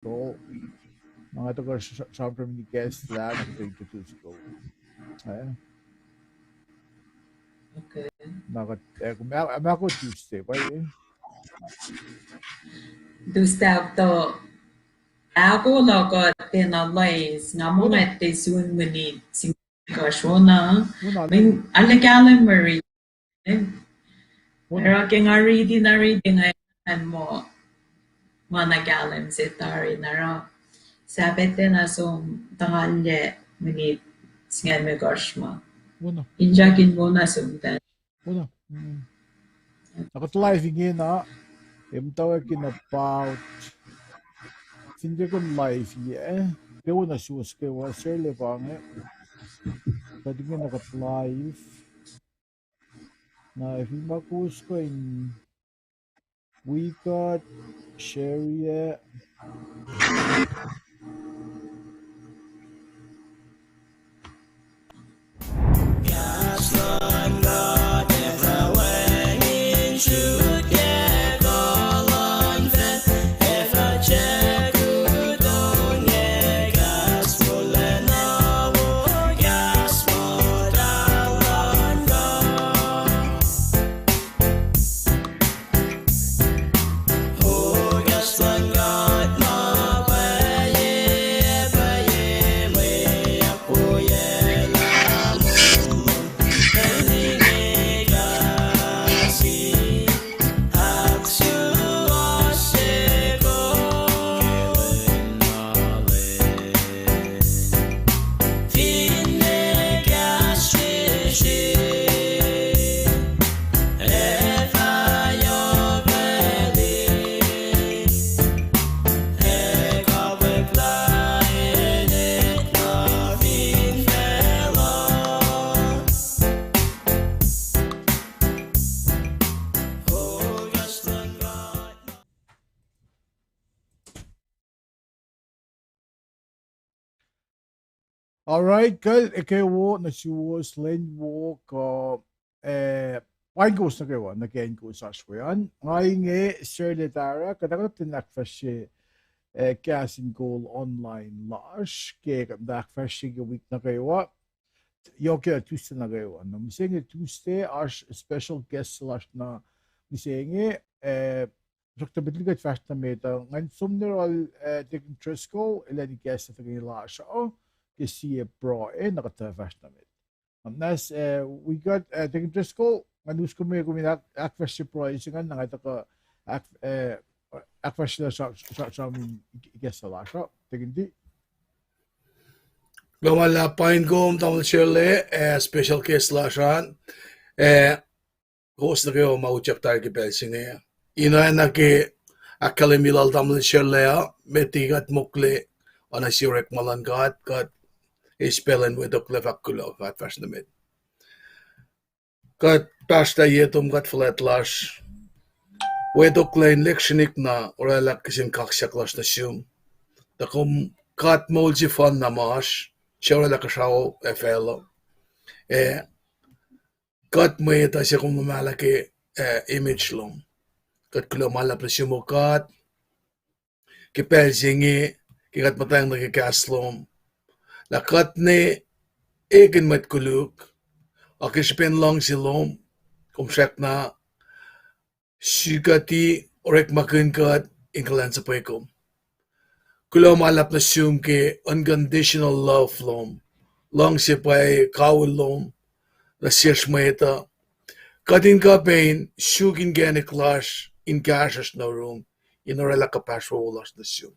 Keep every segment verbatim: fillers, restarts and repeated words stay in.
Ko, na nga tuhkuh sramsram in ikacslah na kuht in introduce ko. Eh? Okay. Na kuht, eh, kom a-, ma ko Tuesday, pa eh? Tuesday after, ako la kuht pena loes, nga monga te sun minit sing kasrona. Min, ale kahlwem mari. Oruh ke nga riti na riti nga an mo, ma na kahlwem se tari na oruh. Sabat na som tangalye minit singucul limekohsr ma. Injakin mo na som ta. Na kuht live ingena, em tawek in about, fin ke kom live ye, eh, ke wona suwos ke wa, share le pa inge. Kuht ingena kuht live. Na, if ma kowos kuh in wi kuht, share ye. All right, kuht eke wo nuh suwos, lwen wo kuh, eh, paing kowos nuh kwewa, nuh ke acn kowos oasr we an. Nga inge Sir Letara, kuht ahkuhtweyac in ahkfahsrye, eh, Kahs in Kol online lasr, ke kuht ahkfahsrye ke wik nuh kwewa. Yohk ke Tuesday nuh kwewa. Na mihsenge Tuesday, oasr special guest lasr na mihsenge, eh, srak tuh met liki kuht fahsr nuh met uh, ngan som nuh yohrohl, eh, Deacon Driscoll, elan ikacslah tuhkweni lasr uh, ke sie pruhe, na kuht fahsr nuh met. Um, na, eh, wi kuht, eh, Deacon Driscoll, ngan us kom, kom in ahk-, ahkfahsrye pruhe se ingacn, na nga tuhkuh ahk-, eh, ahkfahsrye sra-, sra-, sram in ik-, ikacslah lasr uh, Deacon D. Kuloh ma luhlahp paing kom, tamuhlwel Sir Le, eh, special guest lasr an, eh, kowos nuh kwewa ma utyak tari ke pacl se inge. Ina na ke ahkkahlwemye lal tamuhlwel Sir Le uh, met liki kuht mokle, oacna sie orekma luhn God, kuht eis pacl in wetoklac fahk kuloh, kuht fahsr nuh met. Kuht pahsrtah ye tom kuht fuhlwact lasr, wetoklac in lihksreni na orwaclah kihsen kaksak lasr nuh sum. Tuh kom God moul sefanna ma oasr, suc orwaclah kuhsrao ac facluh. Eh, kuht mwet uh se kom luhmahlah ke, eh, image lom. Kuht kuloh ma luhlahp nuh sum, O God, ke pacl se inge, ke kuht muhtwacng nuh ke kahs lom, lah kuht ne ekihn mwet koluk, ac ke srihpen luhngse lom, kom srackna sikuhti orekmakihn kuht in kuhlwacnsuhpwe kom. Kuloh ma luhlahp nuh sum ke unconditional love lom, luhngse pwacye, kawihl lom nuh sesr mwet uh. Kuht in kuh pac in suk inkacnek lasr in kahsruhsr nuh yurum, in orwaclah kuhpahsr wowo lasr nuh sum.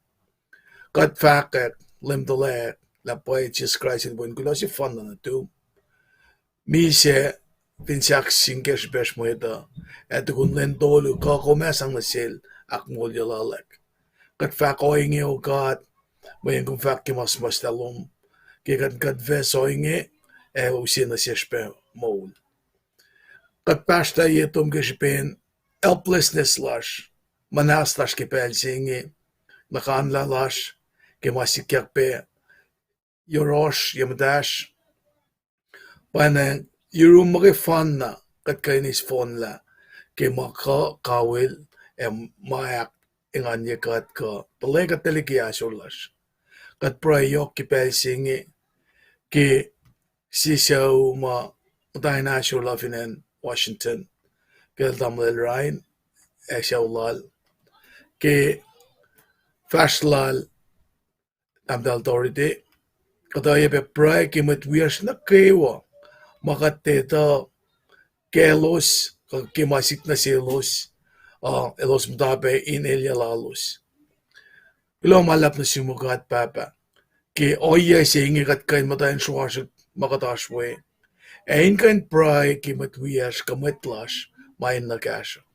Kuht fahkwack, Leum tuhlac, lah pwacye Jisus Kraist el wen kuloh sefanna nuhtum, misac fin sahk sin ke srihpacsr mwet uh, ac tukun lwen tolu kuh kom ac sang nuh sel ahkmoulye luhlahp. Kuht fahk ohinge, O God, mweyen kom fahk ke ma suhmuhslah lom, ke kuht, kuht fahs ohinge, ac use nuh sesr pac moul. Kuht pahsrtah ye tom ke srihpen helplessness lasr, muhnahs lasr ke pacl se inge, nuhkanlah lasr, ke ma sikyak pac yohrohsr ye muhtahsr. Pwacnwacng yurum muhkwefanna kuht kuh in eis fohnlah ke ma kuh, kawihl, ac ma ahk engan ye kuht kuh tuhlihk kuht tuhlihk ke ahsor lasr. Kuht pruhe yohk ke pacl se inge ke sie sucu ma muhta in ahsor la fin acn Washington, pacl tamuhlwel Ryan, ac sucu lal, ke fahsr lal tahmtahel Dorothy, kuht oacyacpac pruhe ke mwet wiyacsr nuh kwewa ma kuht etuh kaclos, kuh ke ma sik nuh selos, uh, elos muhta pac in elyah lalos. Kuloh ma luhlahp nuh sum God Pahpah, ke ohiyac se inge kuht kuh in muhta in sruasruhk ma kuht oasr we, ac in kuh in pruhe ke mwet wiyacsr kuh mwet lasr ma in nuh kahsruh.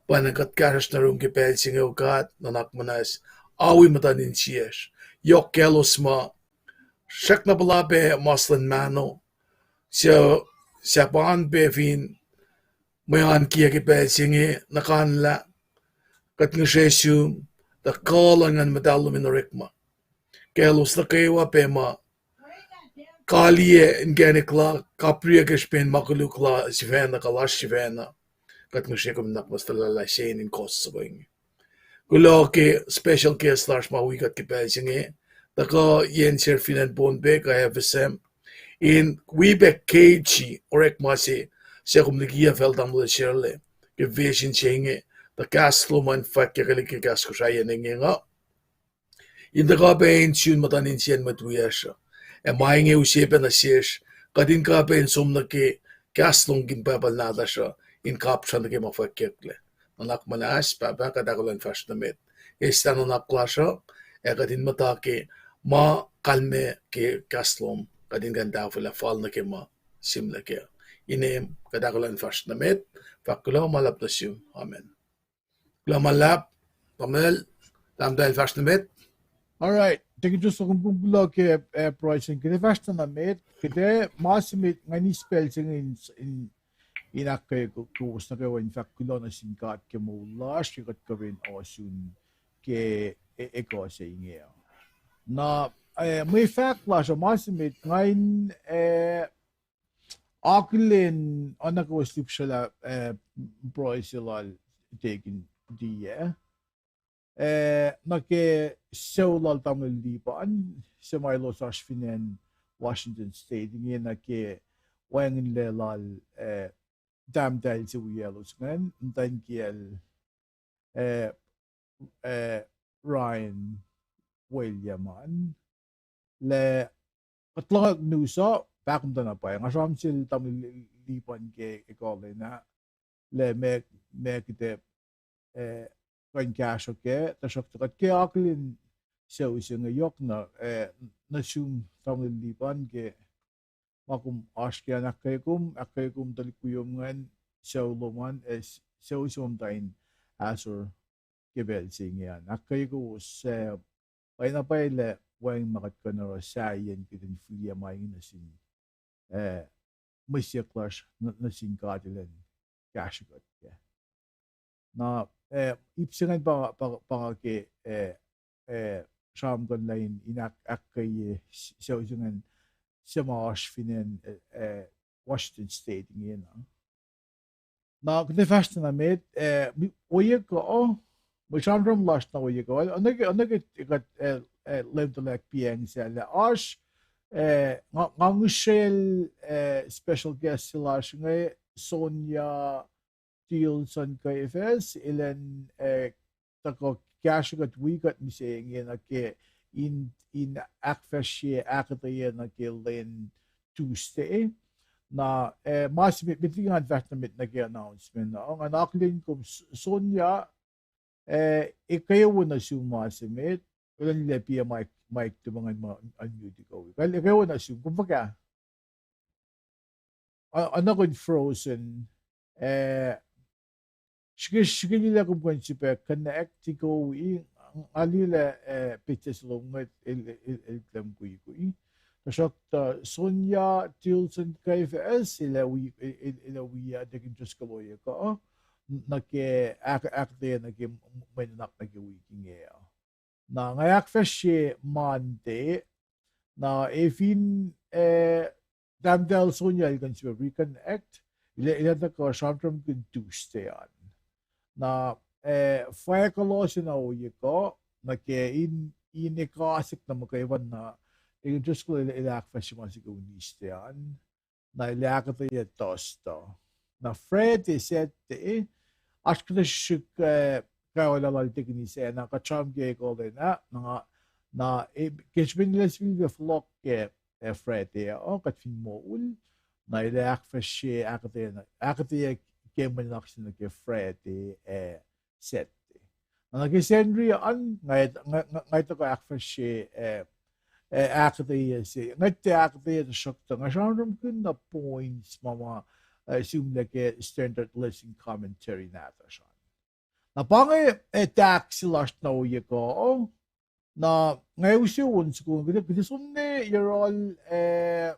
Pa na kuht kahsruhsr nuh yurum ke pacl se inge, O God, nuhnak muhnahs, awi muhtuhn insiyacsr. Yohk kaclos ma srackna puhla pac mas luhn mahno, suc sahp an pac fin mwe oan kiyac ke pacl se inge, nuhkanlah, kuht ngihsre sum, tuh kuh luhn Nguhn Muhtahl lom in orekma kaclos nuh kwewa pac ma kaliyac inkacnek la, kapriyac ke srihpen ma koluk la sifacna, kuh lasr sifacna. Kuht ngihsre kom nuhnak muhnahs tuh lwelah se in kohs soko inge. Kuloh ke special guest lasr ma wi kuht ke pacl se inge, tuhkuh yen sel fin acn Pohnpei kuh F S M, in wi pac keji orekma se, suc kom likiyac facl tamuhlwel Shirley ke vision se inge, tuh kahs lom an fwackyak liki kahs Kosrae yen inge uh. In tuhkuh pac in sun muhtuhn insiyacn mwet wiyacsr uh. Ac ma inge use pac nuh sesr, kuht in kuh pac in som nuh ke kahs lom in Bible nahtuhsr uh, in kapsra nuh ke ma fwackyucklac. Nuhnak muhnahs, Pahpah, kuht ahkolah in fahsr nuh met. Eslah nuhnak lasr uh, ac kuht in muhta ke ma kalmac ke kahs lom, kuht in kuh in tahfwelah fal nuh ke ma sihmlac kac. Inem kuht ahkolah in fahsr nuh met, fahk kuloh ma luhlahp nuh sum. Amen. Kuloh ma luhlahp, tamuhlwel, tahmtahel fahsr nuh met. All right, thank you, Joseph, kom kuloh ke, eh, pruhe se inge. Kuht ac fahsr na nuh met, kuht ac ma se met, nga eis pacl se inge in, in, in ahkkweye kowos nuh kwewa in fahk kuloh nuh sin God ke moul lasr, ke kuht kuh in ohsun ke e-, ekuh se inge. Na, eh, mwe fahk lasr uh ma se met, nga in, eh, akihlen, oacna kowos lihpsrwelah, eh, pruhe se lal Deacon D, eh, eh, nuh ke sucu lal tamuhlwel Lipan, se ma elos oasr fin acn Washington State inge, nuh ke wacngihnlac lal, eh, tahmtahel se wiyaclos ingacn, muhtwacn kiyacl, eh, eh, Ryan William an, lah kuht lohng news uh, pahkomuhta na pwacye. Nga sramsram sel tamuhlwel Lipan ke ekuhllah na, lah meac, meac kuht ac, eh, kuh in kahsruh kac, tuhsruhktuh kuht ke akihlen sucu se inge yohk na, eh, nuh sum tamuhlwel Lipan ke ma kom oasr ke an, ahkkweye kom, ahkkweye kom tuhlihk wiyom ingacn, sucu lom an, ac sucu se ma muhta in ahsor ke pacl se inge an. Ahkkweye kowos, eh, pwacyena pwacye lah wacngihn ma kuht kuh in oruh sahyacn kuht in fihliyac ma inge nuh sin, eh, mwe siyuck lasr nuh, nuh sin God elan kahsrwe kuht kac. Na, eh, ip se ingacn pa, pa, pa nga ke, eh, eh, sramsramkihn lah in, in ahk-, ahkkweye s-, sucu se ingacn, se ma oasr fin acn, eh, eh, Washington State ingena. Na kuht ac fahsr na met, eh, ohiyac kuh, mwe sramsram lasr na ohiyac kuh, oacna ke, oacna ke kuht, eh, eh, leum tuhlac piacng sahyac lah oasr, eh, nga, nga ngihsracl, eh, special guest se lasr inge, Sonia Tilson Kefas, elan, eh, tuhkuh kahsrwe kuht wi kuht mihsenge nuh ke in, in ahkfahsrye ahkuhtweyac nuh ke lwen Tuesday. Na, eh, ma se met, met liki ngan fahsr nuh met nuh ke announcement uh, ngan akihlen kom S-, Sonia, eh, ekuh wo nuh sum ma se met, elan liye piac mic, mic tuh ma ngan ma unmute kuh. Ekuh wo nuh sum, kom fuhkah? Oacna kom frozen, eh, srihke, srihke liye lah kom kuh in sifilpac connect ikowi, nga liye lah, eh, petsac se lom inge el, el, el, el mukwikwi. Tuhsruhktuh Sonia Tilson Kefas, el ac wi, el, el, el ac wi, ah, Deacon Driscoll ohiyac kuh, nuh ke ahk-, ahkuhtweyac nuh ke mwe nuhnak nuh ke wik inge uh. Na nga ahkfahsrye Monday, na efin, eh, tahmtahel Sonia el kuh in sifilpac reconnect, el, el ac tuhkuh sramsramkihn Tuesday an. Na eh, fahk kuloh se na ohiyac kuh, nuh ke in, in ekasik na muhkwena, eh, just kuh el, el ahkfahsrye ma se ke Wednesday an. Na el ahkuhtweyac Thursday. Na Friday, Saturday, oasr kuhtuh srihsrihk, eh, kawuck lal tekini se, na kuht sramsram ke kolena, na, na, eh, ke srihpen el sifilpac fohlohk ke, eh, Friday, oh, kuht fin moul, na el ahkfahsrye, ahkuhtweyac, ahkuhtweyac ke mwe nuhnak se nuh ke Friday, eh, Saturday. Na nuh ke Sacnri an, nga, nga, nga, nga tuhkuh ahkfahsrye, eh, eh, ahkuhtweyac se. Nga tiac ahkuhtweyac tuhsruhktuh nga sramsramkihn na points ma ma, eh, sihmlac ke standard lesson commentary nahtuhsr an. Na pa inge, eh, tahk se lasr na ohiyac kuh, na nga use on soko, kuht, kuht som ne yohrohl, eh,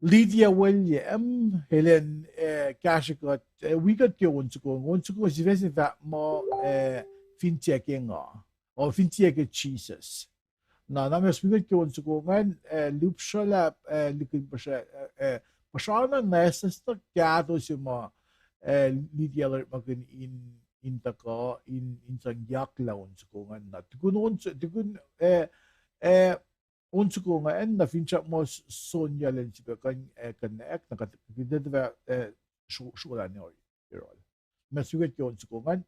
Lydia William, el an, eh, kahsrwe kuht, eh, wi kuht ke on soko, on soko sifac se fahk muh, eh, fin tiac ke nga, o fin tiac ke Jisus. Na, na ma wi kuht ke on soko ingacn, eh, lihpsrelap, eh, likihn puhsra, eh, eh, puhsra na nwacsnwacs na kahto se ma, eh, Lydia el orekmakihn in, in tuhkuh, in, in sang yaklah on soko ingacn. Na tukun on s-, tukun, eh, eh, on soko ingacn, na finsrak muh s-, Sonya el an sifilpac kuh in, eh, connect, na kuht, kuht, kuht, eh, sro-, srolah ne yohrohl. Ma wi kuht ke on soko ingacn.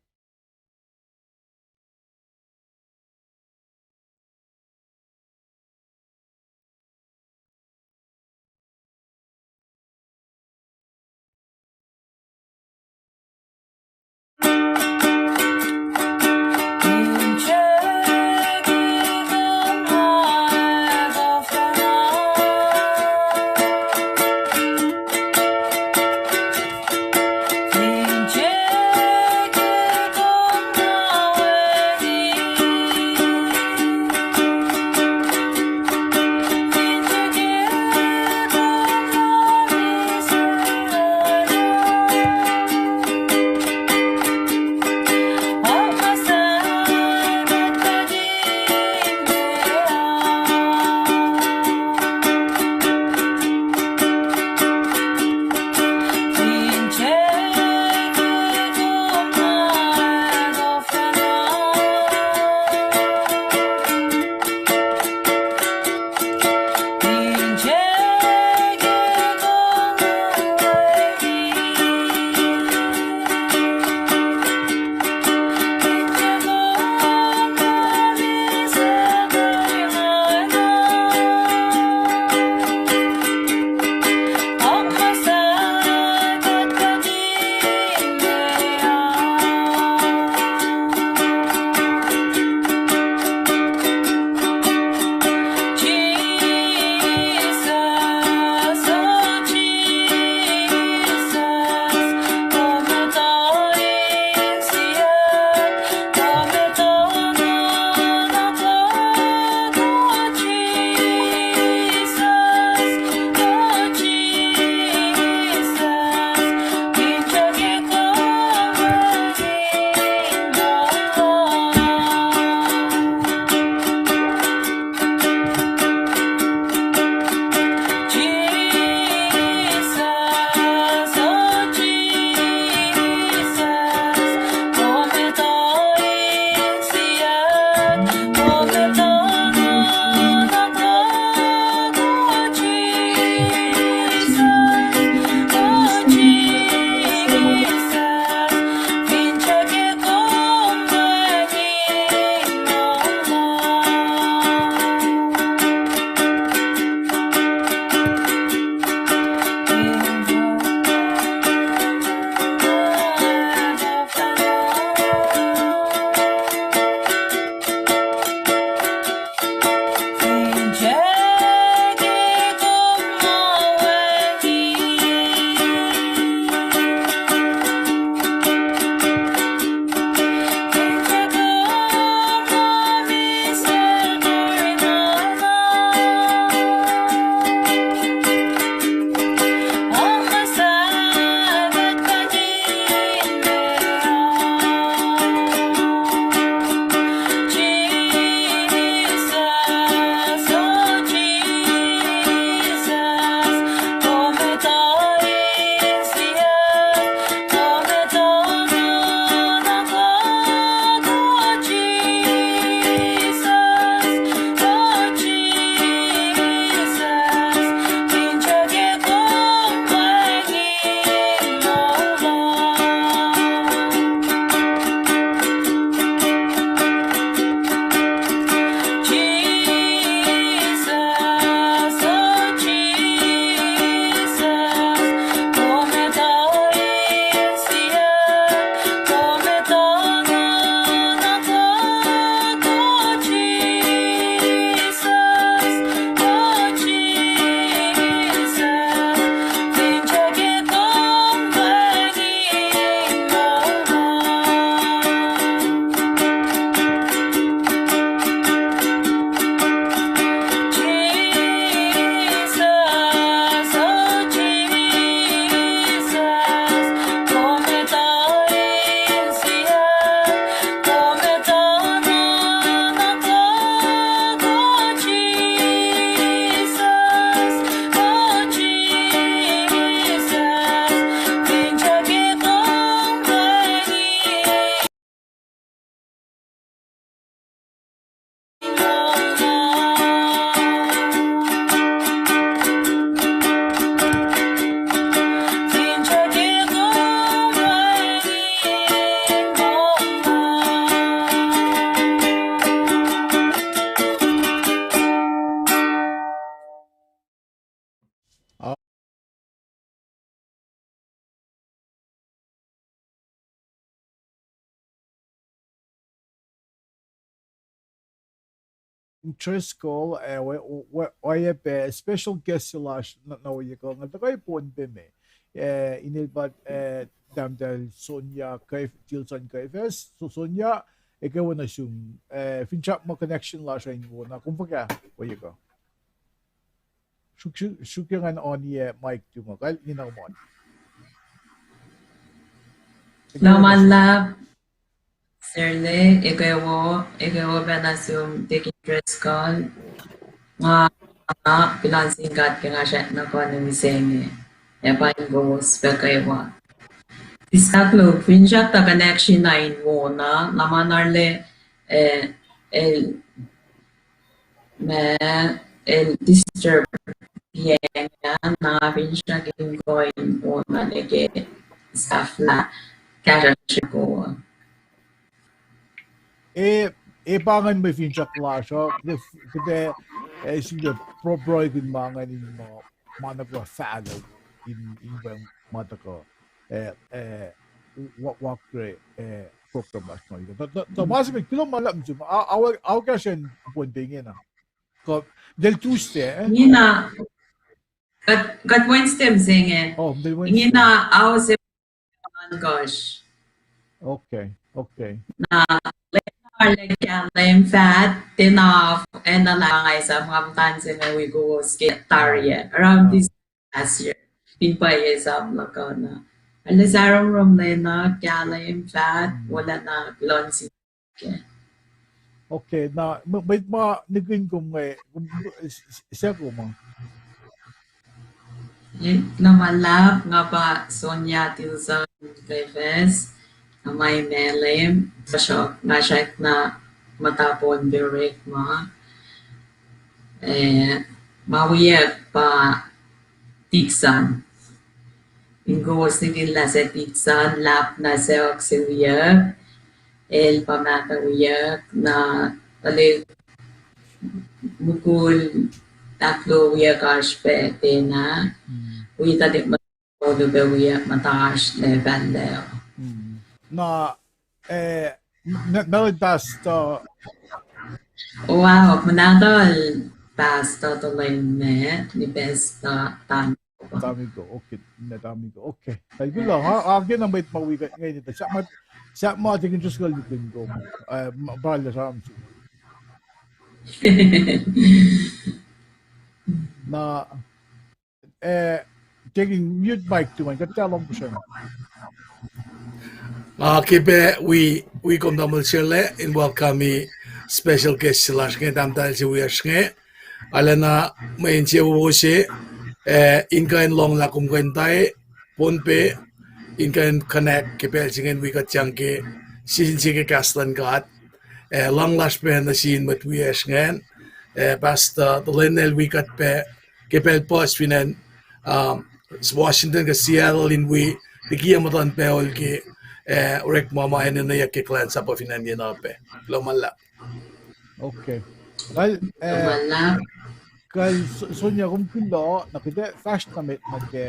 Driscoll, eh, we, we, oacyacpac special guest se lasr na, na ohiyac kuh nga tuhkuh Pohnpei me. Eh, inel pa, eh, tahmtahel Sonia Kef-, Tilson Kefes, so Sonia, ekuh wo nuh sum, eh, finsrak muh connection lasr uh in wo na, kom fuhkah, ohiyac kuh. Suk, suk, suk ke ngan on ye mic tu ma, kal nina mon. Luhman lah, Serle, ekuh wo, ekuh wo pacna sum Deacon Driscoll, nga, nga, pilan sin God ke nga srackna kuh in wi se inge, ac pa in kowos pac kwewa. Sislah Luke, finsrak tuh connection na in wo na, luhman arlac, eh, el, ma el disturb yacng ah, na finsrak in kuh in on nuh ke sahflah kahsruh srihko. E, e pa ingacn mwe finsrak lasr uh, kuht, kuht, eh, sifilpac pro-, pruhekihn ma ingacn in ma, ma nuh kwewa fahlah in, in pweng ma tuhkuh, eh, eh, wa-, wakre, eh, program lasr nuh. Tuh, tuh, tuh ma se met, kuloh ma luhlahp sum, a, a, a, kahsruh Pohnpei ingena. Kuh, del Tuesday, eh? Ingena, kuht, kuht Wednesday mihsenge. Oh, del Wednesday. Ingena, ao se ohnkohsr. Okay, okay. Na, lwelah arlac kahlwem faht, tiacna, enenuh lah nga esam nga muhta se inge wi kowos ke tari ah. Around this last year. Fin pwacye esam luhkuhna. Arlac sahromrom lwelah kahlwem faht, wolacna luhn sin Okay, na, mwe-, mwet ma nihkihn kom inge, kom, s-, s-, suc kom uh? Luhman luhlahp, nga pa Sonia Tilson Kefes, nga ma Malem, tuhsruhk nga srackna muhta Pohnpei orekma. Eh, ma wiyuck pa Dixon. In kowos nihkihn lah suc Dixon, luhlahp na suc se wiyuck, el pa mahtuh wiyuck, na tuhlihk mukul ahkluo wiyuck oasr pac tiacna, wi tuhlihk ma olu pac wiyuck muhta oasr lacpahllah. Na, eh, m-, m-, Melon Pastor. Wow, muhnahtuhl Pastor Tolene, ni Pastor Tamiko. Tamiko, okay, ne Tamiko, okay. Kuloh, nga, nga kena mwet ma wi kuht inge, tuh sahp ma, sahp ma tikin just kuh lukun kom, eh, ma, pa lah sramsram. Na, eh, tikin mute mic tu an, kuht tahlom kusrem. Nga ke pac wi, wi kom tamuhlwel Serle in welcome special guest se lasr inge, tahmtahel se wiyacsr inge. Arulacna mwe insewowo se, eh, in kuh in lohng lah kom kuh in tari Pohnpei, in kuh in connect ke pacl se inge in wi kuht yang ke sisin se ke kahs luhn God. Eh, luhng lasr pac nuh sin mwet wiyacsr ingacn, eh, Pastor Tolene el wi kuht pac ke pacl puhs fin acn, um, Washington kuh Seattle in wi liki muhtuhn pacl ke, eh, orekma ma enenweyuck ke kuhlwacnsap uh fin acn yenuh pac. Kuloh ma luhlahp. Okay. Kal, eh, kal S-, Sonia, kom kuloh, na kuht ac fahsr na met nuh ke,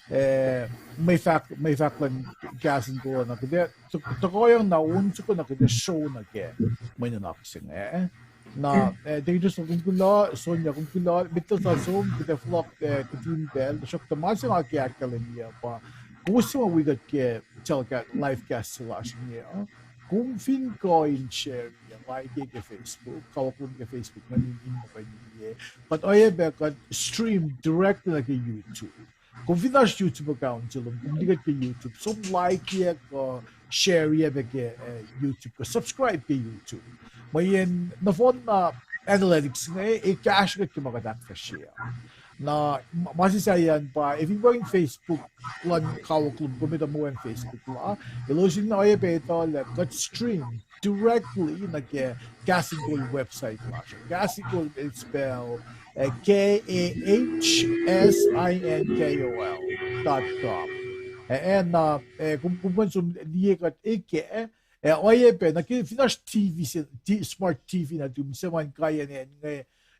eh, mwe fahk, mwe fahk luhn kahs in kol uh, na kuht ac tok-, tohkohyang na on soko na kuht ac sro nuh ke mwe nuhnak se inge. Na, eh, tikin Driscoll, kom kuloh, Sonia, kom kuloh, met lal som, kuht ac fohlohk, eh, kihtin pacl, tuhsruhktuh ma se nga ke ahkkahlwemye pa, kowos suc ma wi kuht ke telecast, live cast se lasr inge uh, kom fin kuh in share, like ke Facebook, kawuck lom ke Facebook, nga in, in muh kuh in liye. Kuht oacyacpac kuht stream directly nuh ke YouTube. Kom fin oasr YouTube account se lom, kom liye kuht ke YouTube. Som like-ye kuh share-ye pac ke, eh, YouTube kuh subscribe ke YouTube. Mweyen nohfohn na analytics inge, e kahsrwe kuht ke ma kuht ahkfahsrye. Na ma, ma se sahyacn pa, if you go in Facebook luhn kawuck lom, kom etuh muh wacngihn Facebook la, elos in oacyacpac etuh lah kuht stream directly nuh ke Kahs in Kol website lasr. Kahs in Kol el spell, eh, K A H S I N K O L dot com. Eh, na, eh, kom, kom kuh in som liye kuht eke, eh, oacyacpac nuh ke fin oasr T V se, T-, smart T V nuhtum, se ma in kaiyacn inge,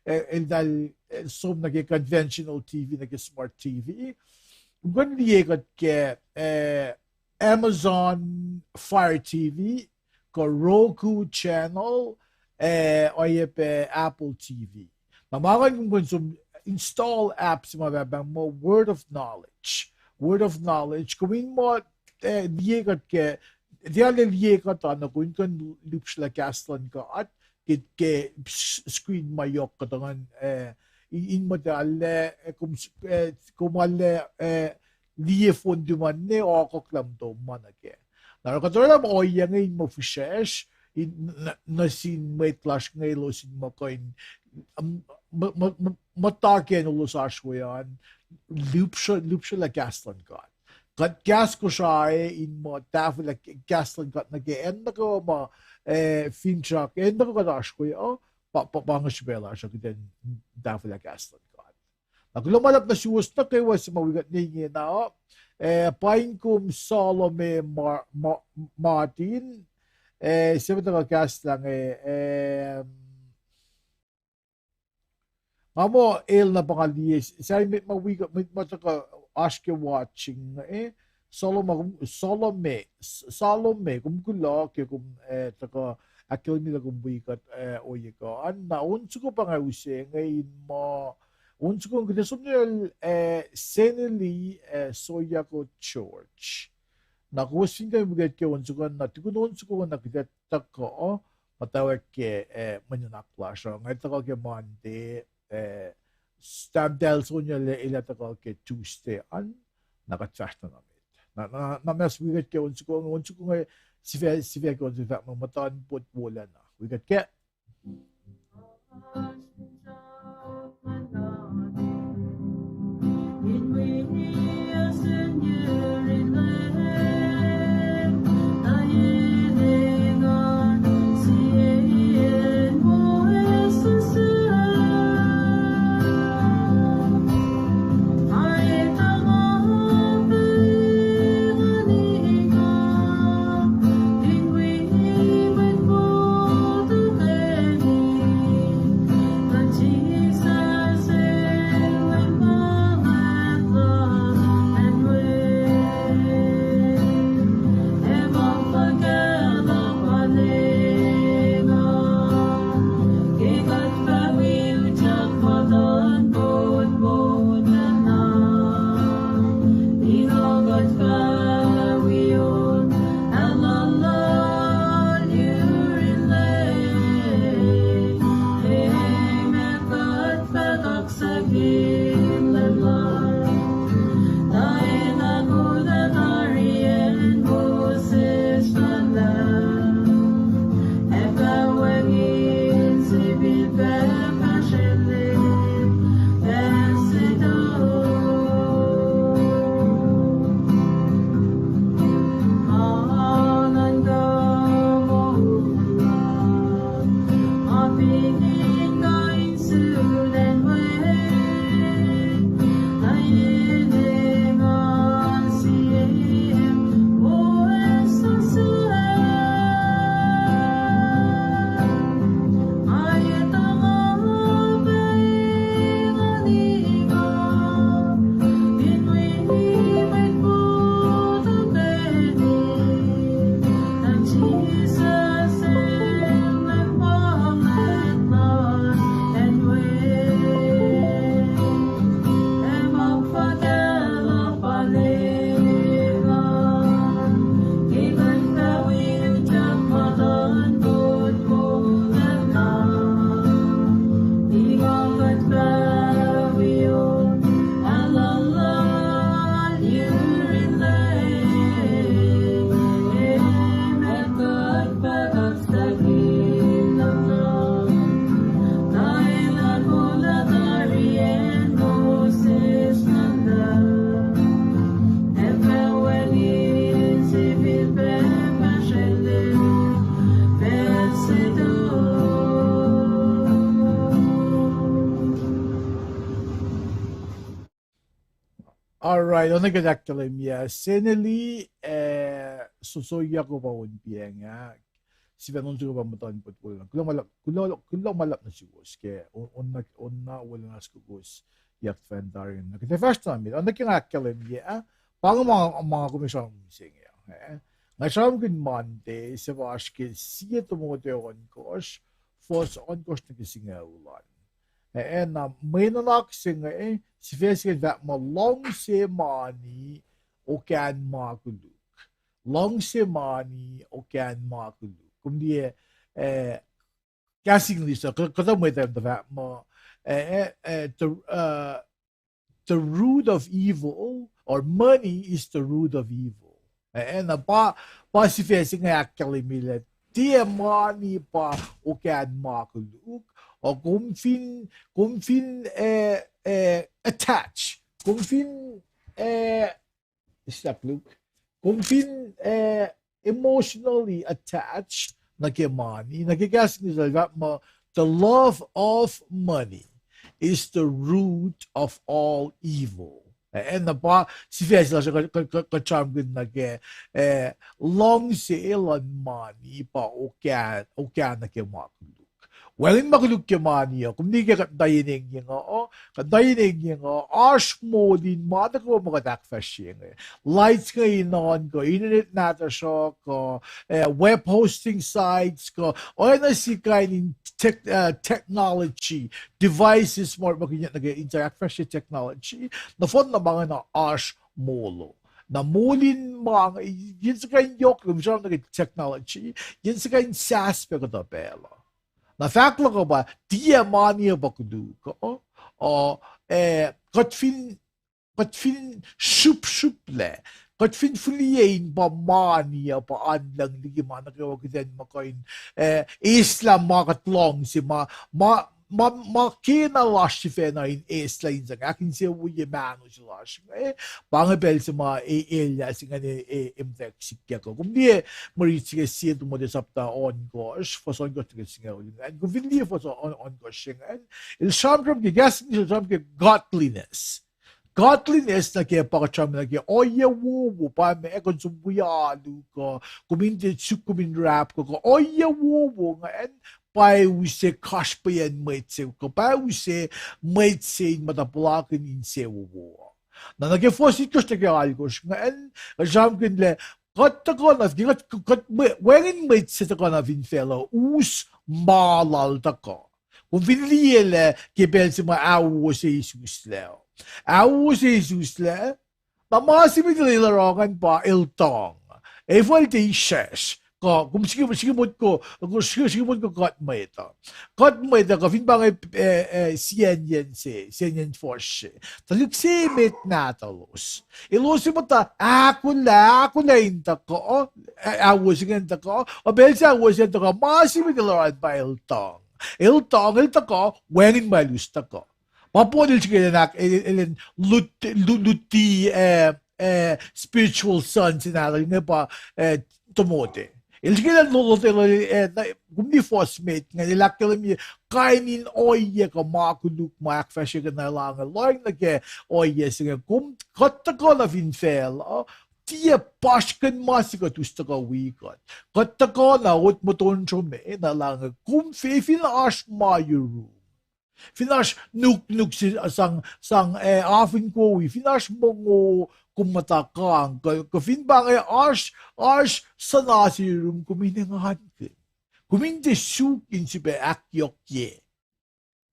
eh, eltahl, eh, som nuh ke conventional T V nuh ke smart T V. Kom kuh in liye kuht ke, eh, Amazon Fire T V, kuh Roku channel, eh, oacyacpac Apple T V. Na ma nga kom kuh in som install app se ma pahpah muh Word of Knowledge. Word of Knowledge. Kom in muh, eh, liye kuht ke, tiac liye kuht an, kom in kuh in lihpsrlah kahs luhn God ke, ke s-, screen ma yohk kuhtuh ngan, eh, in, in muh talah, eh, kom, eh, kom arlac, eh, liye phone tuh ma ne okok lah muhtom ma nuh kac. Na oruh kuht oruh lah ma ohiyac inge in muh fihsracsr, in, n-, nuh sin mwet lasr inge elos in muh kuh in, um, muhta ke elos oasr we an, lihpsr-, lihpsrlah kahs luhn God. Kuht kahs Kosrae in muh tahfwelah kahs luhn God nuh ke acn nuh kwewa ma, eh, finsrak, acn nuh kwewa kuht oasr we uh, pa, pa, pa inge srihpac lasr uh kuht in tahfwelah kahs luhn God. Na kuloh ma luhlahp nuh suwos nuh kwewa se ma wi kuht ne ingena, eh, paing kom Salome Ma-, Ma-, Martin, eh, se ma tuhkuh kahslah inge, eh, nga muh el na pa nga liye, sahyacn mwet ma wi kuht, mwet ma tuhkuh oasr ke watching, eh, Salome, Salome, Salome, kom kuloh ke kom, eh, tuhkuh ahkkahlwemye lah kom wi kuht, eh, ohiyac kuh an, na on soko pa nga use inge in muh, on soko kuht ac som nuh sel, eh, Seneli, eh, Soyako George. Na kowos fin kuh in wi kuht ke on soko an, na tukun on soko an na kuht ac tuhkuh, uh, muhtwacwacack ke, eh, mwe nuhnak lasr uh. Nga tuhkuh ke Monday, eh, Tahmtahel Sonia el ac tuhkuh ke Tuesday an, na kuht fahsr na met. Na, na, na ma wi kuht ke on soko, on soko inge, sifac, sifac ke on soko fahk muh muhtuhnpot wolacna. Wi kuht ke All right, on kuht ahkkahlwemye Seneli, eh, Sosoyak pa on piacng ah, sifac on soko pa muhtuhnpot wolacna. Kuloh ma luhlahp, kuloh, kuloh ma luhlahp nuh suwos ke on, on na, on na wolacna suc kowos yak fan tari. Na kuht ac fahsr na met, on nuh ke nga ahkkahlwemye ah, pa inge ma, ma nga kom ac sramsram se inge, eh. Nga sramsramkihn Monday, se pa oasr ke sie tomote ohnkohsr, fuhs ohnkohsr nuh ke singucul an. Eh, na mwe nuhnak se inge, sifac se ingacn fahk muh luhngse mani, okahn ma koluk. Luhngse mani, okahn ma koluk. Kom liye, eh, kahs English uh, kuhtuh mwet uh fahk muh, eh, eh, eh, the, uh, the root of evil, or money is the root of evil. Eh, na pa, pa sifac se inge ahkkahlwemye lah tiac mani pa okahn ma koluk, uh, kom fin, kom fin, eh, eh, attach, kom fin, eh, kom fin, eh, emotionally attached nuh ke mani, nuh ke kahs English uh fahk muh, the love of money is the root of all evil. Eh, na pa sifac se lasr kuht sramsramkihn nuh ke, eh, luhngse luhn mani pa okah, okah nuh ke ma koluk. Wacngihn ma koluk ke mani uh, kom liye ke kuht muhta yen engyeng uh, kuht muhta yen engyeng uh, oasr moul in ma nuh kwewa ma kuht ahkfahsrye inge. Lights inge in on kuh, internet nahtuhsr uh kuh, eh, web hosting sites kuh, oacna sie kain in tech-, eh, technology, devices ma orekmakihnyuck nuh ke in sang ahkfahsrye technology. Nohfohn na ma inge na oasr molo. Na moul in ma inge, yen se kain yohk lom sram nuh ke technology, yen se kain sahs pac kuhtuh pacl uh. Na fahk luhk uh pa tiac mani uh pa koluk uh, uh, eh, kuht fin, kuht fin srupsruplac, kuht fin fihliyac in pa mani uh pa oan lucng liki ma nuh kwewa kuht in muh kuh in, eh, eislah ma kuht luhngse, ma, ma, ma, ma kena lasr sifacna in eislah in sang ahkinsewowoye mahno se lasr inge, pa inge pacl se ma e-, elyah se ingacn e-, e-, emtack sikyak uh. Kom liye mwe rit se ke Sie Timothy sapta ohnkohsr, fuhs ohnkohsr nuh ke singucul ingacn. Kom fin liye fuhs ohnkohsr se ingacn, el sramsram ke, kahs English el sramsram ke godliness. Godliness nuh ke pa kuht sramsram nuh ke ohiyac wowo, pa ma kuh in som wi alu kuh, kom in tiac suk kom in rahp kuh, kuh ohiyac wowo ingacn pa use kasrpeyacn mwet se, kuh pa use mwet se in muhta puhlakihn insewowo. Na nuh ke fuhs itkohsr nuh ke alkohsr ingacn, el sramsramkihn lah kuht tuhkuh na, kuht, kuht, mwe-, wacngihn mwet se tuhkuh na fin facluh us ma lal tuhkuh. Kom fin liye lah ke pacl se ma ahwowo se isuslac, ahwowo se isuslac, na ma se met el oruh ingacn pa el tuhng. Efuh el tiac israsr. Kuh kom srihke, srihke motko, srihke, srihke motko kuht mwet uh. Kuht mwet uh, kuh fin pa inge, eh, eh, sienyacn se, sienyacn fuhsr se, tuhlihk se met nahtuhlos, elos muhta ahkolah, ahkolah in tuhkuh, eh, ahwowo se ingacn tuhkuh, uh, pacl se ahwowo se ingacn tuhkuh, ma se met el oruh pa el tuhng. El tuhng, el tuhkuh, wacngihn ma el us tuhkuh. Pa Paul el srihke elan ahk-, el, el, el in lut-, lu-, luti, eh, eh, spiritual son se nahtuhl inge pa, eh, Timothy. El srihke elan lo-, lotwelah, eh, na, kom liye fuhs met ingacn, el ahkkahlwemye kain in ohiyac kuh ma koluk ma ahkfahsryeyuck ke na elange, lohacng nuh ke ohiyac se inge, kom, kuht tuhkuh na fin facluh, tiac pasrkihn ma se kuht us tuhkuh wi kuht. Kuht tuhkuh na ot moton srome na elange, kom fin, fin oasr ma yurum, fin oasr nuknuk se sang, sang, eh, afin kowi, fin oasr mongo kom muhta kang, kuh, kuh fin pa inge oasr, oasr suhna se yurum, kom in engankihn. Kom in tiac suk in sifilpac ahkyohkye.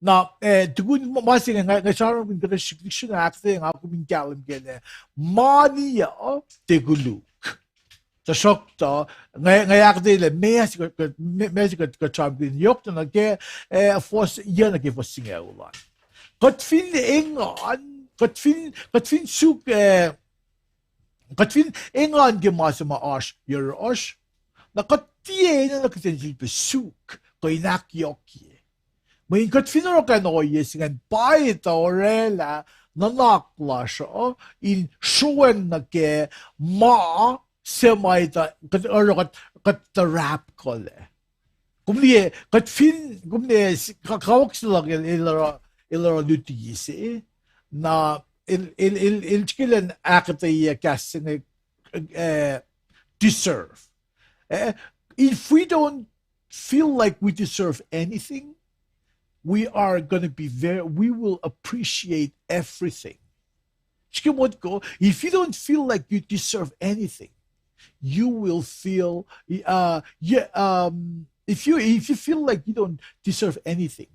Na, eh, tukun ma, ma se inge nga, nga sramsramkihn kuhtuh srihk-, srihk-, ahkuhtweyac nga kom in kahlwem kac lah mani uh tiac koluk. Tuhsruhktuh, nga, nga ahkuhtweyac lah meac se kuht, kuht, me-, meac se kuht, kuht sramsramkihn yohk tuh nuh ke, eh, fuhs, yac nuh ke fuhs singucul an. Kuht fin engan, kuht fin, kuht fin suk, eh, kuht fin engan ke ma se ma oasr yohrohsr, na kuht tiac enenuh kihtin sifilpac suk kuh in ahkyohkye. Mweyen kuht fin oruh kain ohiyac se ingacn, pa etuh orwaclah nuhnak lasr uh in sroacng nuh ke ma se ma etuh kuht oruh kuht, kuht tuh rahpkuhlac. Kom liye, kuht fin, kom liye, s-, ka-, kawuck se luhk el, el oruh, el oruh luti se, na el, el, el, el srihke elan ahkuhtweyac kahs se inge, eh, deserve. Eh, if we don't feel like we deserve anything, we are gonna be very, we will appreciate everything. Srihke motko, if you don't feel like you deserve anything, you will feel, uh, yeah, um, if you, if you feel like you don't deserve anything,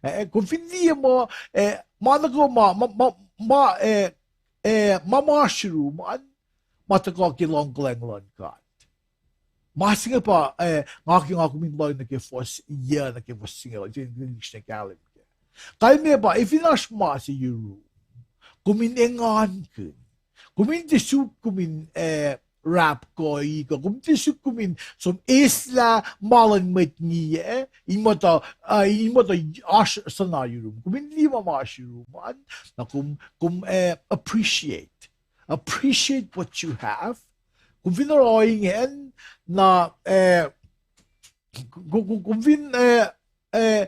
eh, kom fin liye muh, eh, ma nuh kwewa ma, ma, ma, ma, eh, eh, ma ma oasr yurum an, ma tuhkuh ke luhngkuhlwacng luhn God. Ma se inge pa, eh, nga ke nga kom in lohng nuh ke fuhs yuc, nuh ke fuhs singucul, fin liksreni kahlwem kac. Kalmac pa, eh, fin oasr ma se yurum, kom in engankihn. Kom in tiac suk kom in, eh, rap kuh iko, kom in tiac suk kom in som eislah ma luhn mwet ngiyac, in muhta, uh, in muhta oasr suhna yurum. Kom in liye ma ma oasr yurum an, na kom, kom, eh, appreciate. Appreciate what you have. Kom fin oruh ingacn, na, eh, kom, kom, kom fin, eh, eh,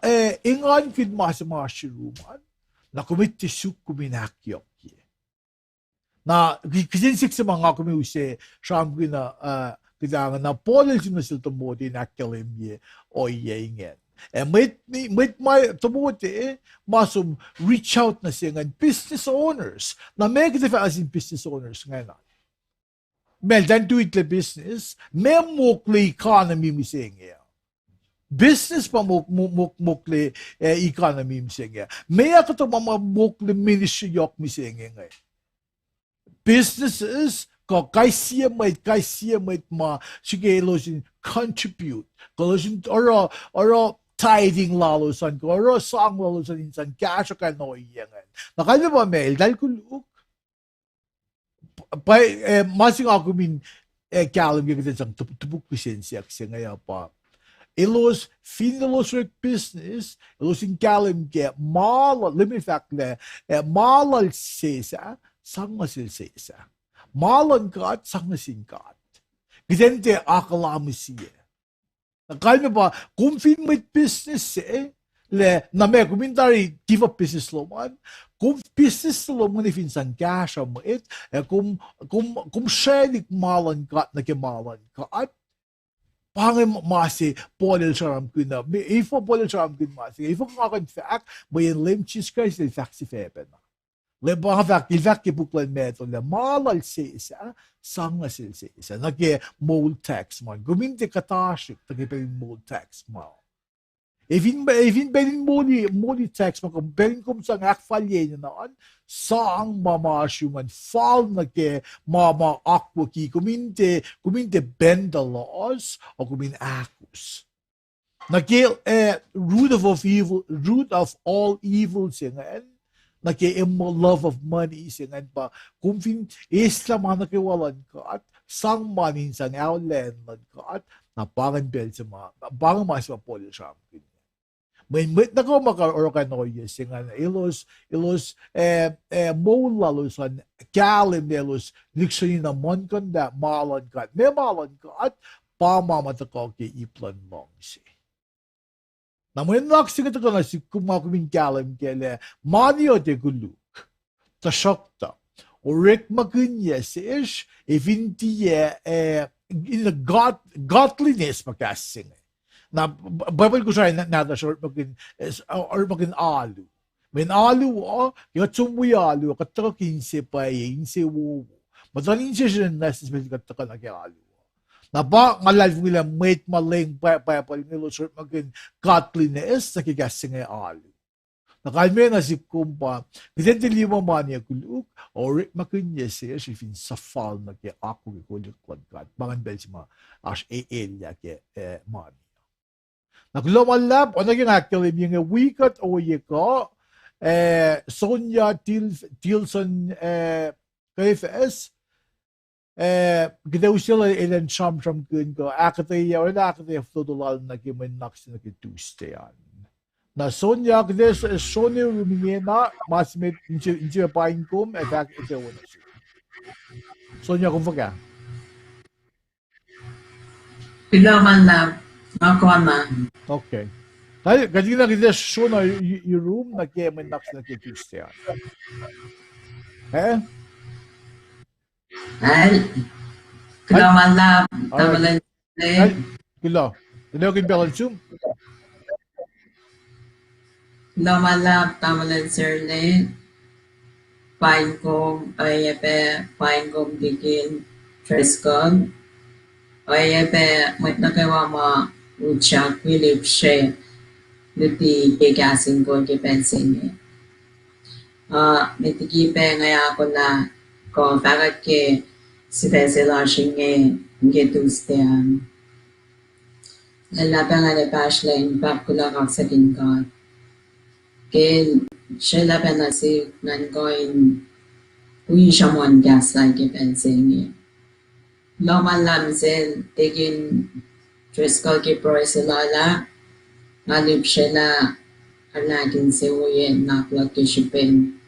eh, engankihn ma se ma oasr yurum an, na kom in tiac suk kom in ahkyohkye. Na, ki-, kihsen siyuck se ma nga kom in use sramsramkihn, uh, kuht inge, na Paul el sihm nuh sel Timothy in ahkkahlwemye ohiyac ingacn. Ac mwet, mwet ma Timothy, ma som reach out nuh se ingacn business owners. Na meac kuht ac fahk nuh sin business owners ingacn? Meac eltahl in tuhlac business, meac mokle economy mihsenge? Business pa mok-, mok-, mok-, mokle, eh, economy mihsenge. Meac kuhtuh ma, ma mokle ministry yohk mihsenge inge? Businesses, kuh kais sie mwet, kais sie mwet ma srihke elos in contribute, kuh elos in oruh, oruh tithing lalos an, kuh oruh sang lalos an in sang kahsruh kain ohiyac ingacn. Na kalmac pa meac eltahl koluk? Pa, eh, ma se nga kom in, eh, kahlwem ke kuht in sang top-, topuk kihsen siyuck se inge uh pa, elos, fin elos orek business, elos in kahlwem ke ma la-, leum fahk lah, eh, ma lal sesah, sang nuh sel sesah. Ma luhn God, sang nuh sin God. Kuht in tiac akihlen mihsenge. Na kalmac pa, kom fin mwet business se, lah na meac kom in tari give up business lom an, kom business lom an fin sang kahsruh mwet, ac kom, kom, kom srwaclihk ma luhn God nuh ke ma luhn God. Pa inge ma se Paul el sramsramkihn uh, me-, efuh Paul el sramsramkihn ma se, efuh nga kuh in fahk, mweyen Leum Jisus Kraist el fahk sifacpacna. Lah pa nga fahk, el fahk ke puk luhn Matthew lah ma lal sesah, sang nuh sel sesah. Nuh ke moul tax ma, kom in tiac kuhtasrihk nuh ke pacl in moul tax ma. Efin, efin pacl in moli, moli tax ma, kom pacl in kom sang ahkfalye enenuh an, sang ma ma oasr yurum an fal nuh ke ma ma akwucki, kom in tiac, kom in tiac bend the laws, ac kom in ahkos. Nuh ke, eh, root of, of evil, root of all evil se ingacn, nuh ke em-, love of money se ingacn pa, kom fin eislah ma nuh kwewa luhn God, sang ma in sang aolacn luhn God, na pa ingacn pacl se ma, pa ingacn ma se ma Paul el sramsramkihn. Mweyen mwet nuh kwewa ma oruh kain ohiyac se ingacn, elos, elos, eh, eh, moul lalos an kahlwem lah elos lihksreni na muhlkuhnlah ma luhn God. Meac ma luhn God? Pa ma ma tuhkuh ke ip luhn luhngse. Na mwe nuhnak se inge tuhkuh nuh sihk kom, nga kom in kahlwem kac lah mani uh tiac koluk. Tuhsruhktuh orekmakihnyuck sesr, efin tiac, eh, in a god-, godliness pa kahs se inge. Na Bible Kosrae na-, nahtuhsr orekmakihn, eh, orekmakihn alu. Mweyen alu uh, ke kuht som wi alu uh, kuht tuhkuh ke inse pwacye, inse wowo. Muhtuhn inse srihsrihk nwacsnwacs met kuht tuhkuh nuh ke alu uh. Na pa nga luhlahlfongi lah mwet ma leng Bi-, Bible inge elos orekmakihn godliness nuh ke kahs se inge alu. Na kalmac nuh sihk kom pa, kuht in tiac liye ma mani uh koluk, orekmakihnyuck sesr fin suhfal nuh ke akwuck ke koluk luhn God. Pa ingacn pacl se ma oasr e-, elyah ke, eh, mani. Na kuloh ma luhlahp, oacna ke nga ahkkahlwemye inge wi kuht ohiyac kuh, eh, Sonya Til-, Tilson, eh, Kefes, eh, kuht ac usel elan sramsramkihn kuh ahkuhtweyac, oraclah ahkuhtweyac fototo lal nuh ke mwe nuhnak se nuh ke Tuesday an. Na Sonya, kuht ac s-, srone yurum ingena, ma se met inse, inse paing kom ac fahk ete wo nuh sum. Sonya, kom fuhkah? Kuloh ma luhlahp, nga kona. Okay. Kuht, kuht ingena kuht ac srone yu-, yurum nuh ke mwe nuhnak se nuh ke Tuesday an. Eh? Kuloh ma luhlahp, tamuhlwel Serne. Kuloh. Kuloh ke pacl lom sum. Kuloh ma luhlahp, tamuhlwel Serne. Paing kom, oacyacpac paing kom Deacon Driscoll. Oacyacpac mwet nuh kwewa ma utyak wi lihpsre luti ke kahs in kol ke pacl se inge. Ah, met liki pac nga ahkolah kuh fahkwack ke sifac se lasr inge ke Tuesday an. Lwelah pac nga in pahsrlah in pahpkulah kaksakin God ke srwaclah pacna sihk ngan kuh in wi sruhmuhn kahs lal ke pacl se inge. Lohm ma luhlahp sel Deacon Driscoll ke pruhe se lal ah, nga lihpsrelah arulacna insewowo nuhnak luhk ke srihpen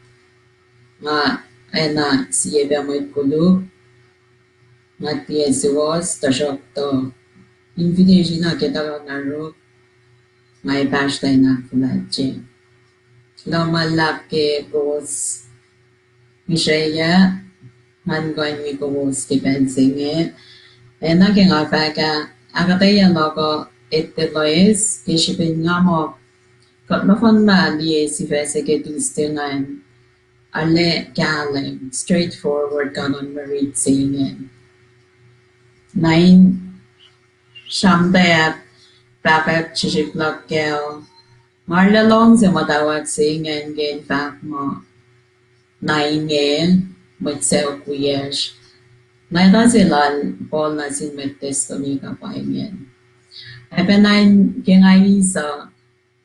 nga acna sie pac mwet koluk, nga tiac suwohs, tuhsruhktuh invitation uh ke tuhkuh nuh yuruk, nga pahsrlah in ahkfuhlwactye. Lohm ma luhlahp ke kowos ngihsreyuc, ngan kuh in wi kowos ke pacl se inge. Acna ke nga fahk ah, ahkuhtweyac luhk uh etuh loes ke srihpen nga muh kuht nohfohnna liye sifac se ke Tuesday ingacn, arlac kahlwem, straightforward, kanon mwe rit se ingacn. Na in sramtweack, fahkwack srihsrihk luhk kac, nga arlac lohng se muhtwacwacack se ingacn ke in fahk muh, na inge, mwet sacohk wiyacsr. Leta se lal Paul nuh sin mwet Thessalonica pa ingacn. Ac pacna in ke nga eis uh,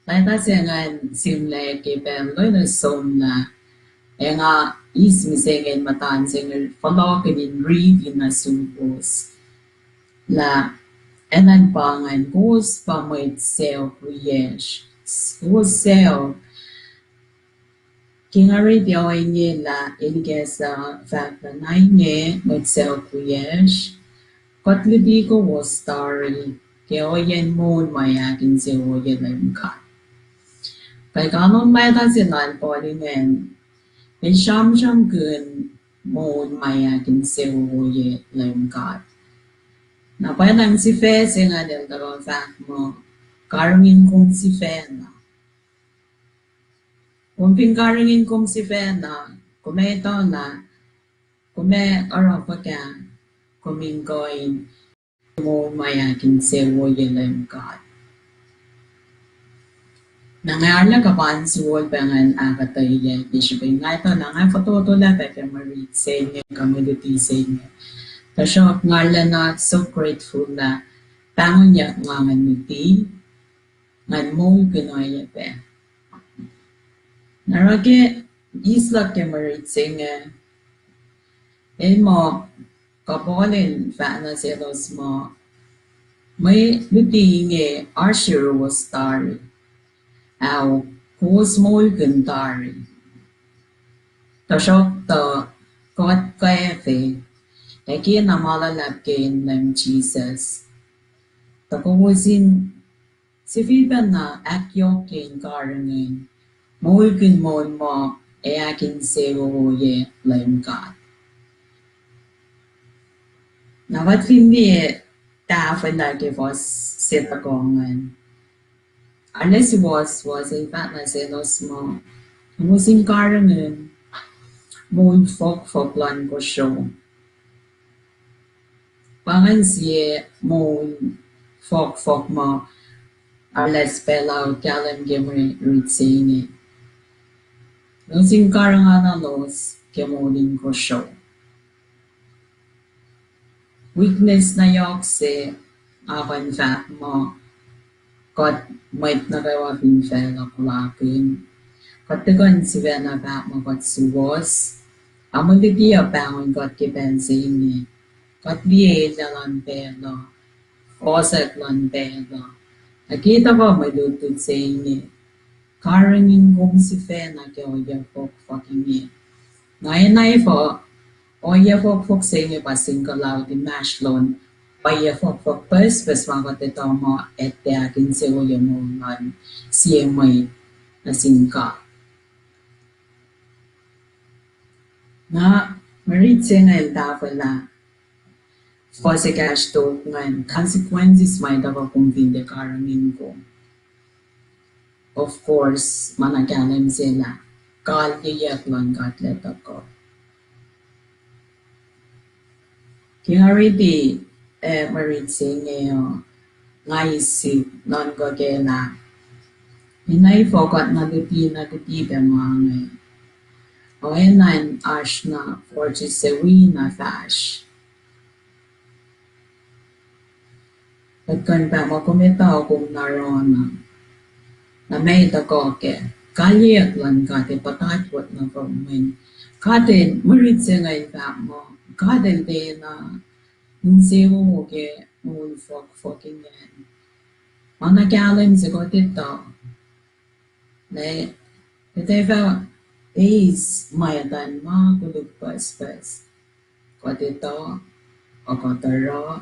leta se ingacn sihmlac ke pacl lwen somlah, ac nga eis mihsenge in muhta se inge fohlohkihn in riti nuh suwos lah enenuh pa ingacn, kowos pa mwet sacohk wiyacsr, kowos sacohk. Ke nga riti ohinge lah el kahs uh fahk lah na inge mwet sacohk wiyacsr, kuht luti kowos tari ke ohiyacn moul ma ahkinsewowoye Leum God. Ke kanon leta se lal Paul ingacn, el sramsramkihn moul ma ahkinsewowoye Leum God. Na pwacnwacng sifac se ingacn el tuhkuh fahk muh, karihngihn kom sifacna. Kom fin karihngihn kom sifacna, kom etuh lah kom ac oruh fuhkah, kom in kuh in moul ma ahkinsewowoye Leum God. Na nga arlac kuh pac in suwos pac ngan ahkuhtweyac ke srihpen nga etuh lah nga fototolac pac ke mwe rit se inge kuh mwe luti se inge. Tuhsruhk nga arlac na so grateful lah pahngonyuck nga ngan luti, ngan moulkihn oacyacpac. Na oruh ke eis luhk ke mwe rit se inge, el muh kuh Paul el fahk nuh selos muh, mwe luti inge oasr yuruwos tari, ac kowos moulkihn tari. Tuhsruhktuh kuht kwacfe, ac kena ma luhlahp ke inen Leum Jisus, tuh kowos in sifilpacna ahkyohkye in karihngihn, moulkihn moul ma ac ahkinsewowoye Leum God. Na kuht fin liye tahfwelah ke fuhs se tohkoh ingacn, arlac suwohswohs el fahk nuh selos muh, kowos in karihngihn moul fohkfohk luhn kosro. Pa ingacn sie moul fohkfohk ma arlac spell out kahlwem ke mwe rit se inge. Elos in karihngihn lalos ke moul in kosro. Weakness na yohk se, nga kuh in fahk muh kuht mwet nuh kwewa fin facluh puhlakihn, kuht tuhkuh in sifacna fahk muh kuht suwohs. Ac mwe luti uh pahngon kuht ke pacl se inge, kuht liye elyah luhn pacl uh, fohsack luhn pacl uh. Ac ke tuhkuh mwe lutlut se inge, karihngihn kom sifacna ke ohiyac fohkfohk inge. Na enenuh ohiyac fohkfohk se inge pa singucul out inmahsrlon ohiyac fohkfohk pucspucs ma kuht etuh muh ac tiac ahkinsewowoye moul luhn sie mwet nuh sin God. Na mwe rit se inge el tahfwelah fuhs ekahsr tok ingacn, consequences ma tuhkuh kom fin tiac karihngihn kom. Of course, ma na kahlwem se lah kalyeyuck luhn God El tuhkuh. Ke nga riti, eh, mwe rit se inge uh, nga eis sihk nuhnkuh kac lah, ina efuh kuht na luti na luti pac ma inge. Oacna in oasr na forty se wi na fahsr. Kuht kuh in pac muh kom etuh kom na oruh na. Na ma tuhkuh kac, kalyeyuck luhn God ac puhtatwot nuh kom mweyen God El, mwe rit se inge fahk muh God El tiacna insewowo ke moul fohkfohk ingacn. Ma na kahlwem se kuht etuh. Na, kuht ac fah eis ma etuh ma koluk pucspucs. Kuht etuh, ac kuht oruh.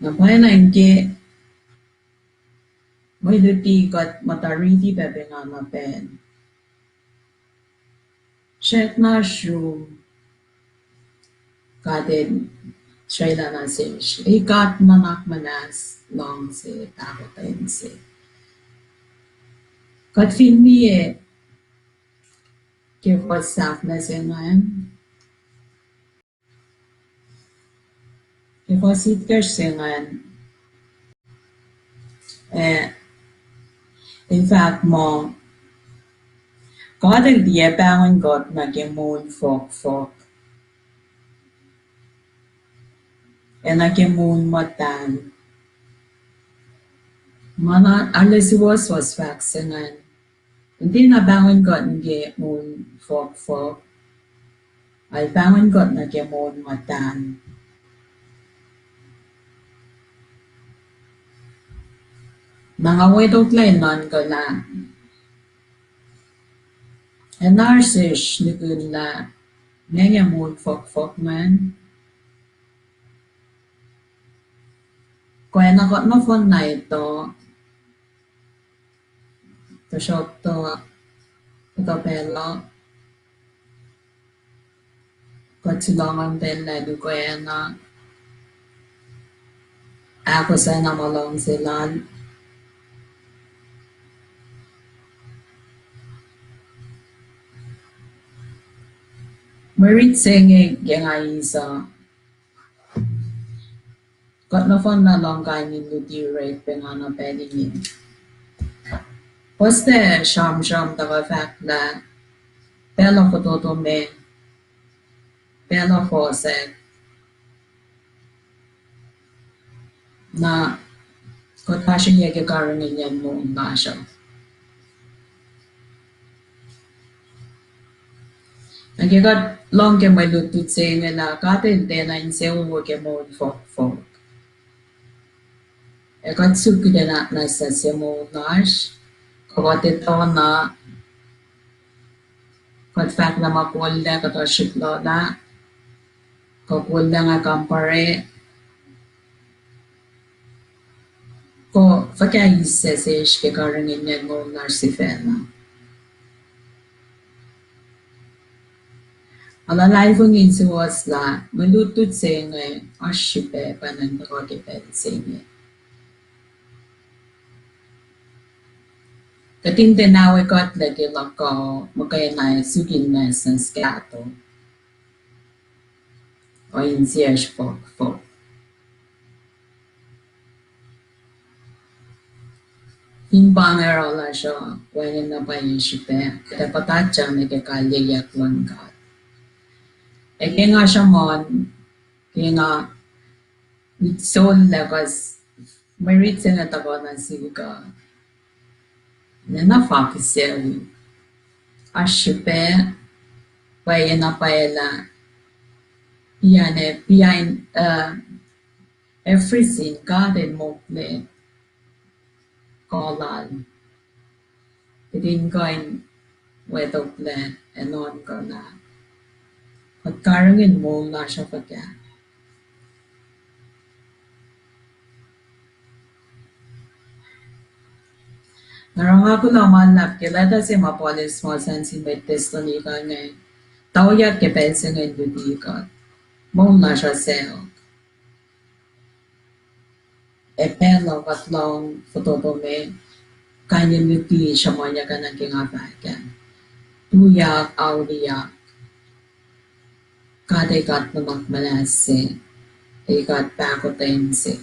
Na pwacnwacng ke mwe luti kuht muhta riti pac pacna na pacl. Srackna sruhmuhn, God El srwaclah nuh sesr. El God nuhnak muhnahs, luhngse, pahkotwen se. Kuht fin liye ke fuhs sahflah se ingacn, ke fuhs itkohsr se ingacn, eh, in fahk muh, God El tiac pahngon kuht nuh ke moul fohkfohk, ac nuh ke moul muhtahl. Ma na arlac suwohswohs fahk se ingacn. El tiacna pahngon kuht nuh ke moul fohkfohk, El pahngon kuht nuh ke moul muhtahl. Na nga wetoklac nuhnkuh lah ac na oasr sesr nihkihn lah meac moul fohkfohk ingacn. Kwacna kuht nohfohn na etuh, tuhsruhktuh, kuhtuh pacl uh kuht sulongang pacl lah lukwacna, ahkosacna ma luhngse Lal. Mwe rit se inge ke nga eis uh, kuht nohfohn na lohng kain in luti orek pacna pacl inge. Puhslac sramsram tuhkuh fahk lah pacl uh fototo me, pacl uh fohsack. Na kuht oasr yac ke karihngihnyacn moul lasr uh. Na ke kuht lohng ke mwe lutlut se inge lah God El tiacna insewowo ke moul fohkfohk, ac kuht suk kuht enenuh na sasuc moul lasr, kuh kuht etuh na, kuht fahk lah ma kollac kuht oasr srihk luhlah, kuh kollac nga kampare, kuh fuhkah eis sesr ke karihngihnyacn moul lasr sifacna. Nga luhlahlfongi suwohs lah mwe lutlut se inge oasr srihpac pwacnwacng tuhkuh ke pacl se inge. Kuht in tiacna wi kuht lac ke luhk uh muhkwena ac suk in nwacsnwacs kahto uh insiyacsr fohkfohk. Fin pa inge oruh lasr uh, wacngihn na pwacye srihpac, kuht ac puhtatlac nuh ke kalyeyuck luhn God. Ac ke nga sruhmuhn, ke nga sollah kuh mwe rit se inge tuhkuh nuh sihk uh, na fahk sel, oasr srihpac, pwacye na pwacye lah, behind, behind, uh, every sin God El mokle kuh Lal. Kuht in kuh in wetoklac ac nuhnkuh lah kuht karihngihn moul lasr uh fuhkah. Na oruh nga kuloh ma luhlahp ke leta se ma Paul el sruhmuhn sin mwet Thessalonica inge, tuyak ke pacl se inge in luti kuht, moul lasr uh sacohk. Ac pacl uh kuht lohng fototo me, kain in luti sruhmuhnyuck ah nuh ke nga fahk ah, tuyak, auliyak. God El God nuhnak muhnahs se, El God pahkotwen se.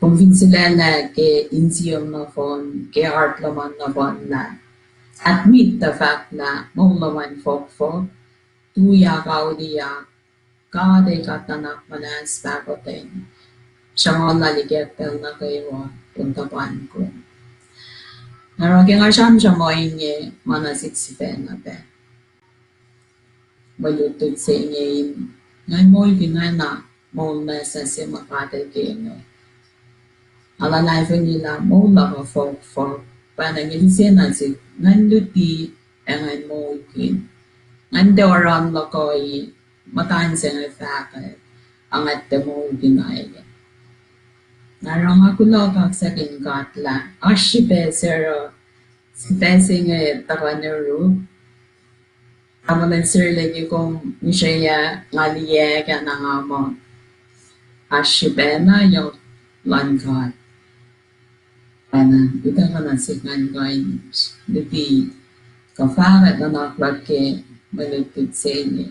Kom fin sulaclah ke insiyom nohfohn, ke heart lom an nohfohn lah admit tuh fahk lah moul lom an fohkfohk, tuyak, auliyak, God El kuht nuhnak muhnahs, pahkotwen, sruhnguhl lal ikack pacl nuh kwewa, kom tuhpan kom. Na oruh ke nga sramsram ohinge, ma na sik sifacna pac. Mwe lutlut se inge in, nga moulkihn oacna moul nwacsnwacs se ma God El kena. Nga luhlahlfongi lah moul luhk uh fohkfohk, pacna nge lise na sik, ngan luti ac ngan moulkihn. Ngan tiac oruh in luhkuhi, muhtuhn se inge fahkwack, ac nga tiac moulkihn ohiyac. Na oruh nga kuloh kaksakihn God lah oasr srihpac se oruh sifac se inge tuhkuh nuh yuruk. Tamuhlwel Sirlek, kom ngihsre ah, nga liye ah, na nga muh oasr srihpac na yohk luhn God. Pacna utuckuh na sik ngan kuh in luti kuh fahkwack nuhnak luhk ke mwe lutlut se inge.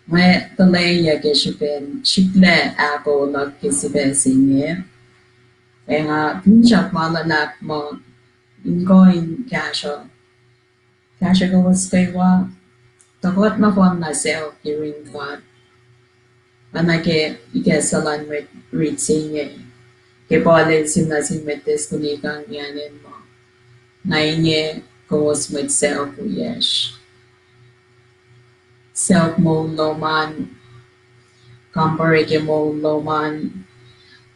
Nga tuhleyuck ke srihpen srihklac ahko luhk ke sifac se inge. Ac nga finsrak ma luhlahp muh in kuh in kahsruh, kahsruh kowos kwewa, tuh kuht nohfohn na self yurin God. Pacna ke ikacslah luhn mwet riti se inge, ke Paul el sihm nuh sin mwet Thessalonica ingacn muh, na inge kowos mwet self wiyacsr. Self moul lom an, compare ke moul lom an,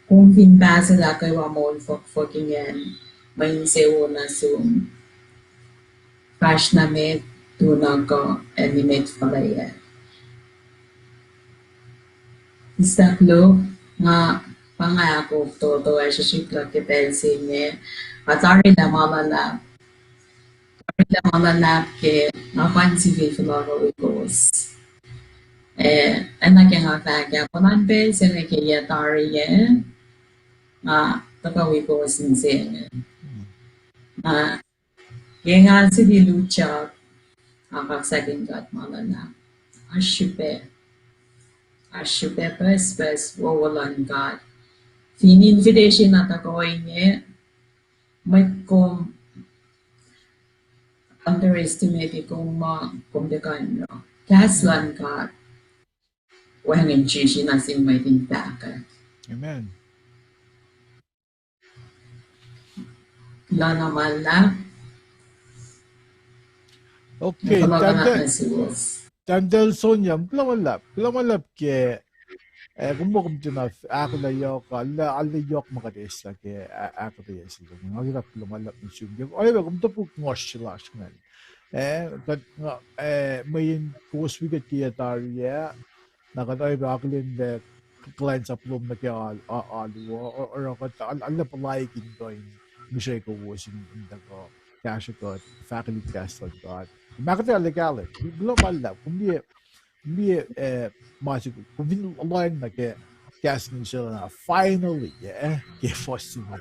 kom fin pahselah kwewa moul fohkfohk ingacn, mwe insewowo nuh sum. Fahsr nuh met, tu na kuh, ac nimet fuhlweack. Mister Kluk, nga pa nga ahkfototo ac srihsrihk luhk ke pacl se inge, nga tarilah ma luhlahp. Tarilah ma luhlahp ke nga pa in sifil fohlohk wi kowos. Eh, oacna ke nga fahk ah, puhlan pacl se inge ke yac tari ah, nga tuhkuh wi kowos in se inge. Na ke nga sifil utyak, nga kaksakihn God ma luhlahp. Oasr srihpac, oasr srihpac pucspucs wowo luhn God. Fin invitation na tuhkuh inge, mwet kom underestimate kom ma kom tiac kuh in oruh. Kahs luhn God wacngihn srihsrihk nuh sin mwet in fahkwack. Amen. Kuloh na ma luhlahp. Okay, Kuloh na ma luhlahp nuh suwos. Tandel Soniam, kuloh ma luhlahp, kuloh ma luhlahp ke, eh, kom muh kom tiacna ahkolah yohk, arlac, arlac yohk ma kuht eislah ke, ah, ahkolah se inge. Nga kuloh ma luhlahp nuh sum ke ohiyac kom topuk ngohsr se lasr ingacn. Eh, kuht nga, eh, mweyen kowos wi kuht ke yac tari ah, na kuht oacyacpac akihlen lah kuhlwacnsap lom nuh ke alu, a-, alu uh, oruh kuht arlac puhlaik in kuh in ngihsre kowos in, in tuhkuh kahsrwe kuht fahkwelihk kahs luhn God. Kom ahkuhtweyac arlac kahlwem. Kuloh ma luhlahp. Kom liye, kom liye, eh, ma se, kom fin lohacng nuh ke kahs in Israel na, finally, eh, ke fuhs se inge.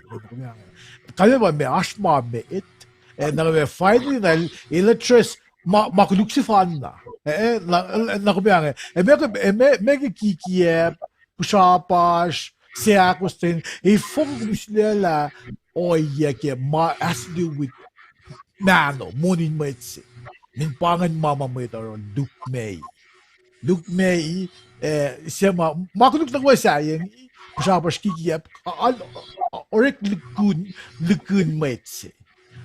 Kalmac pa ma oasr ma met, eh, na finally na el address ma, ma koluk sefanna. Eh, na, na kom inge. Eh, meac, eh, meac, meac ke kikiacp, pihsrapasr, seahkostwen, eh, fong kom sulaclah ohiyac ke ma has to do with mahno, monin mwet se. Min pa ingacn ma ma mwet oruh lukmac. Lukmac, eh, se ma, ma koluk nuh kwewa sahyacn, pihsrapasr, kikiacp, a, a, orek lukun, lukun mwet se.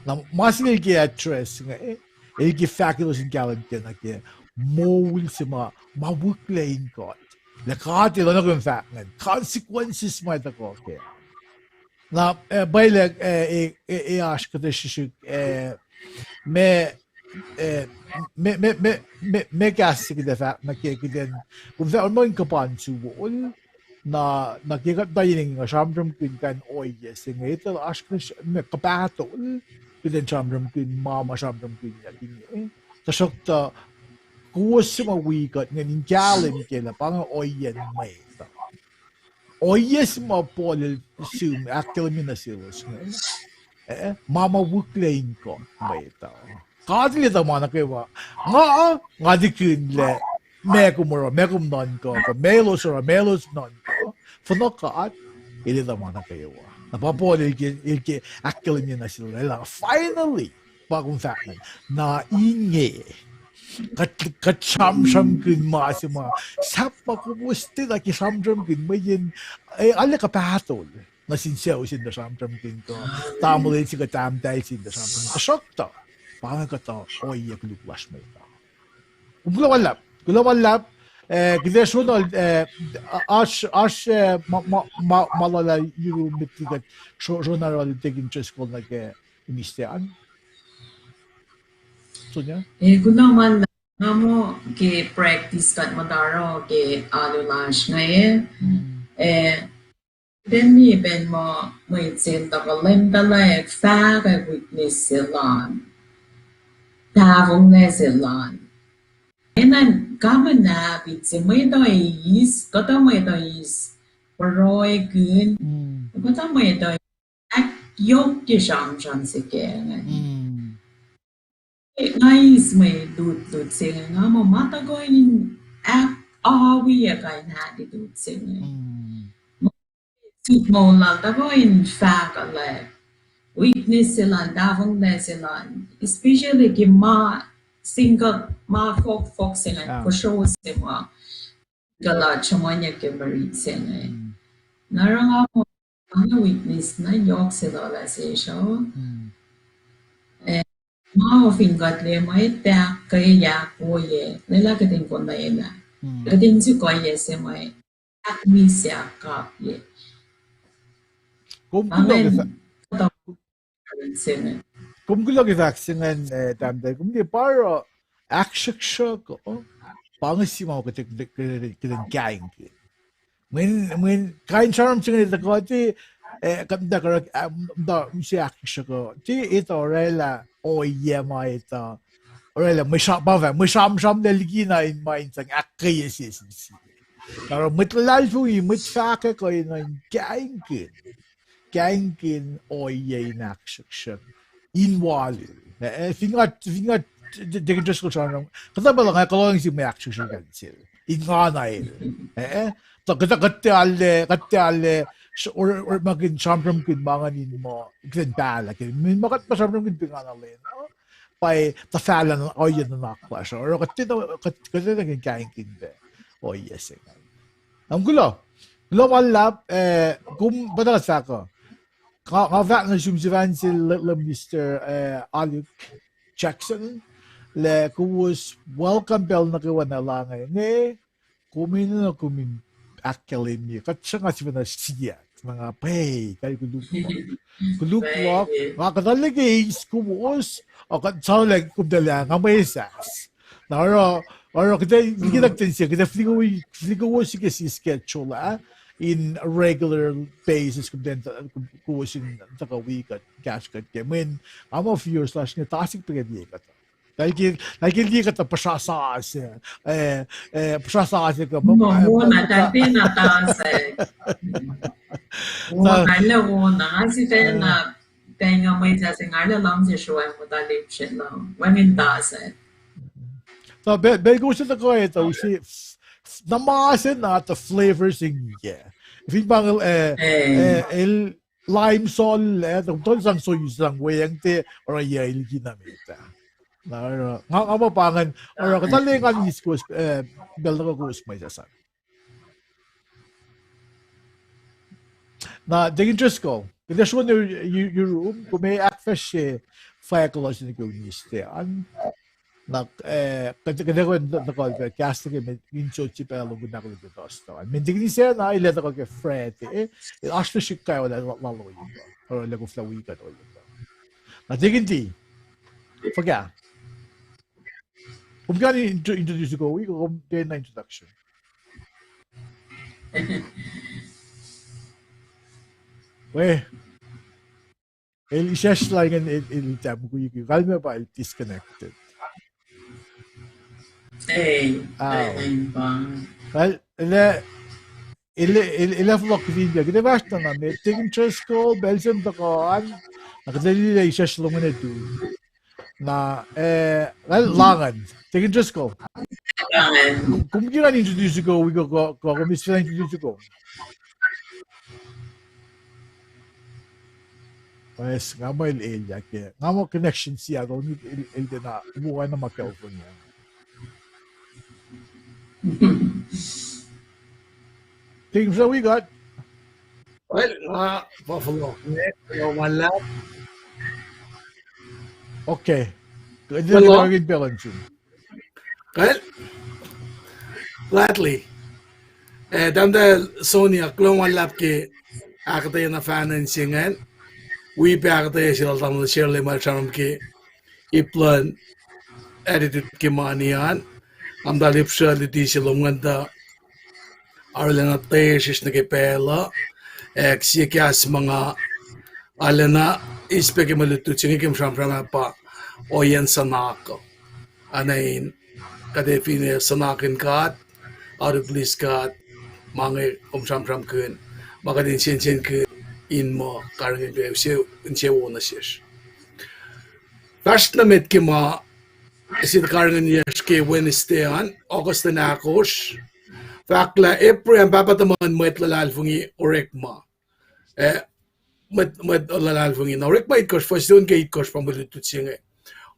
Na ma se inge el ke address inge, eh, el ke fahk elos in kahlwem ke nuh ke moul se ma, ma wihklac in God. Lah God el oacna kom fahk ingacn, consequences ma tuhkuh kac. Na, eh, pwacye lah, eh, eh, eh, eh, oasr kuhtuh srihsrihk, eh, ma, eh, ma, ma, ma, ma, ma kahs se kuht ac fahk nuh ke kuht in, kom fahk oruh in kuhpan suwol, na, na ke kuht tuh yen nga sramsramkihn kain ohiyac se inge, etuh oasr kuhtuh ma kuhpahsr, kuht in sramsramkihn ma ma sramsramkihnyuck inge. Tuhsruhktuh, kowos suc ma wi kuht ingacn in kahlwem ke lah pa inge ohiyacn mwet uh. Ohiyac se ma Paul el sihm ahkkahlwemye nuh selos inge, eh, ma ma wihklac in God mwet uh. God el etuh ma nuh kwewa. Nga, nga likihnlac, meac kom oruh, meac kom nuhnkuh, kuh meac elos oruh, meac elos nuhnkuh. Fohnoh God. El etuh ma nuh kwewa. Na pa Paul el ke, el ke ahkkahlwemye nuh sel, el, finally, pa kom fahk ingacn. Na inge, kuht, kuht sramsramkihn ma se ma, sahp ma kom oste na ke sramsramkihn, mweyen, eh, arlac kuh pahtol nuh sin sucu se in tuh sramsramkihn kuh, tamuhlwel se kuh tahmtahel se in tuh sramsramkihn. Tuhsruhktuh, pa inge kuhtuh ohiyac koluk lasr met. Kom kuloh ma luhlahp, kuloh ma luhlahp, eh, kuht ac sronol, eh, oasr, oasr, eh, ma, ma, ma, ma luhlahp yurum met liki kuht sro-, sronol Deacon Driscoll nuh ke ministry an. Sonya? Eh, kuloh ma luhlahp, nga muh ke practice kuht muhta oruh ke alu lasr inge, eh, Then me pacl ma mwet se in tuhkuh lwen tuhlac fahkwack witness se lal, tahfonglac se lal. Enenuh in common habit se mwet uh eis, kuhtuh mwet uh eis, pruhekihn, kuhtuh mwet uh ahkyohkye sramsram se ke inge. Nga eis mwe lutlut se inge, nga muh ma tuhkuh in ahk-, awi ac kain attitude se inge. Suk moul lal tuhkuh in fahkwack witness se lal, tahfonglac se lal, especially ke ma singucul ma fohkfohk se inge, kosro se ma kuhla sruhmuhnyuck ke mwe rit se inge. Na oruh nga muh, nga witness na yohk se lal ah sesr uh. Eh, ma fin kuht liye mwet ahkkweyac, ohiyac, lwelah kuht in konwelah. Kuht in suk ohiyac se ma ahkmihsye, ahkkapye. Kom kuloh ke fa-, kom kuloh ke fahk se ingacn, eh, tahmtahel, kom liye pa oruh ahksruhksruhk uh, pa inge se ma kuht, kuht, kuht in kaingkihn. Mweyen, mweyen kain sramsram se inge tuhkuh, eh, kuht muhta kuh, ah, muhta use ahksruhksruhk uh, tiac etuh orwaclah ohiyac ma etuh, orwaclah mwe sra-, pa fah, mwe sramsramlac likina in ma in sang ahkkweye sie sin sie. Na oruh mwet luhlahlfongi, mwet fahkwack uh enenuh in kaingkihn, kaingkihn ohiyac in ahksruhksruhk in walil. Eh, eh, fin nga, fin nga, Deacon Driscoll sramsram, kuhtuh pacl nga kuloh se mwe ahksruhksruhk an sel in nga na el. Eh, eh, tuh kuhtuh, kuht tiac arlac, kuht tiac arlac, s-, or, or, ma kihn sramsramkihn ma ingacn in muh, kihtin pahlah ke, min ma kuht pa sramsramkihn pingana lwen uh, pa tuhfahlah ohiyac nuhnak lasr uh. Oruh kuht tiac, kuht, kuht tiac nuhkihn kaingkihn pac ohiyac se ingacn. Kom kuloh, kuloh ma luhlahp, eh, kom pa tuh kuht fahk uh. Nga, nga fahk nuh sum sifacna sel Minister, eh, Alik Jackson, lah kowos welcome pacl nuh kwewa na lah inge, kom enenuh kom in ahkkahlwemye, kuht sruhnga sifacna siyuck, na nga pwacye, kal koluk luhk. Koluk luhk, nga kuhtuh liki eis kowos, ac kuht sahflah kom tuhlac, nga mwesahs. Na oruh, oruh kuht ac, liki na kuht in se, kuht ac flick kowos ke sie schedule ah, in regular basis, kom tiac, kowos in tuhkuh wi kuht, kahsruh kuht ke. Mweyen, nga muh viewers lasr inge tasik pac ke liye kuht. Tahl ke, tahl ke liye kuht puhsra sasuc, eh, eh, puhsra sasuc kuh, ma, ma, ma, ma, Wona, na, wona, nga sifacna, pacl nga mwet ah se nga arlac luhngse sruhmuhn muhta lipsre lal, wacngihn ta se. So, pacl, pacl kowos tuhkuh etuh use, na ma se na tuh flavor se inge. Fin pa inge, eh, eh, el lime salt, eh, tuh, tuh sang soyus sang weacng tiac oruh yac el kina met ah. Na oruh, nga, nga muh pa ingacn, oruh kuhtuh lwen nga eis kowos, eh, pacl tuhkuh kowos mwesahs an. Na, Deacon Driscoll, kuht ac srohne yu-, yu-, yurum, kom ac ahkfahsrye fahk lalos nuh ke ministry an. Na, eh, kuht, kuht ac kuh in tuhkuh pac kahs nuh ke mwe in sot se pacl lom kuht in ahkolah ke Thursday an. Mweyen Deacon Isacna el ac tuhkuh ke Friday, eh, oasr fihsrwacsr kwewa la-, la-, lalo ip uh. Oruh lah koflah wi kuht ohiyac uh. Na Deacon D, fuhkah? Kom kuh in intro-, introduce kom, wi kom tiacna introduction. Weh. El isacslah ingacn el, el tiac mukwikwi. Kalmac pa el disconnected. Hey, ah, el, el, el, el, el ac fohlohk kihtin pac. Kuht ac fahsr na met, Deacon Driscoll, pacl se tuhkuh an, na kuht ac liye lah isacslah ingacn tu. Na, eh, lah ingacn, Deacon Driscoll. Kom kuh in introduce kom, wi kom, kom, kom, kom, kom, introduce kom. Wes, nga muh el elyah ke. Nga muh connection Seattle, el, el tiacna, wo oacna ma California. Things that we got. Well, uh, Buffalo. Kuloh ma luhlahp. Okay. Kuloh ma luhlahp. Well, gladly. Eh, Tahmtahel Sonia, kuloh ma luhlahp ke ahkuhtweyac na fahna in se ingacn. Wi pac ahkuhtweyac se lal Tahmtahel Shirley ma el sramsram ke ip luhn attitude ke mani an. Tahmtahel Ipsra, luti se lom ingacn tuh arulacna tiac sesr nuh ke pacl uh, ac sie kahs ma nga arulacna eis pac ke mwe lutlut se inge ke sramsram ah pa ohiyacn sunak uh. Oacna in kuht ac finne sunak in God, how to please God, ma inge kom sramsramkihn, ma kuht in sensenkihn in muh karihngihn pac use insewowo nuh sesr. Fahsr nuh met ke ma se karihngihn yacsr ke Wednesday an, August in ahkosr. Fahk lah Abraham pahpah tuhmwacn mwet luhlahlfongi orekma. Eh, mwet, mwet luhlahlfongi. Na orekma itkohsr, fuhs luo nuh ke itkohsr pa mwe lutlut se inge.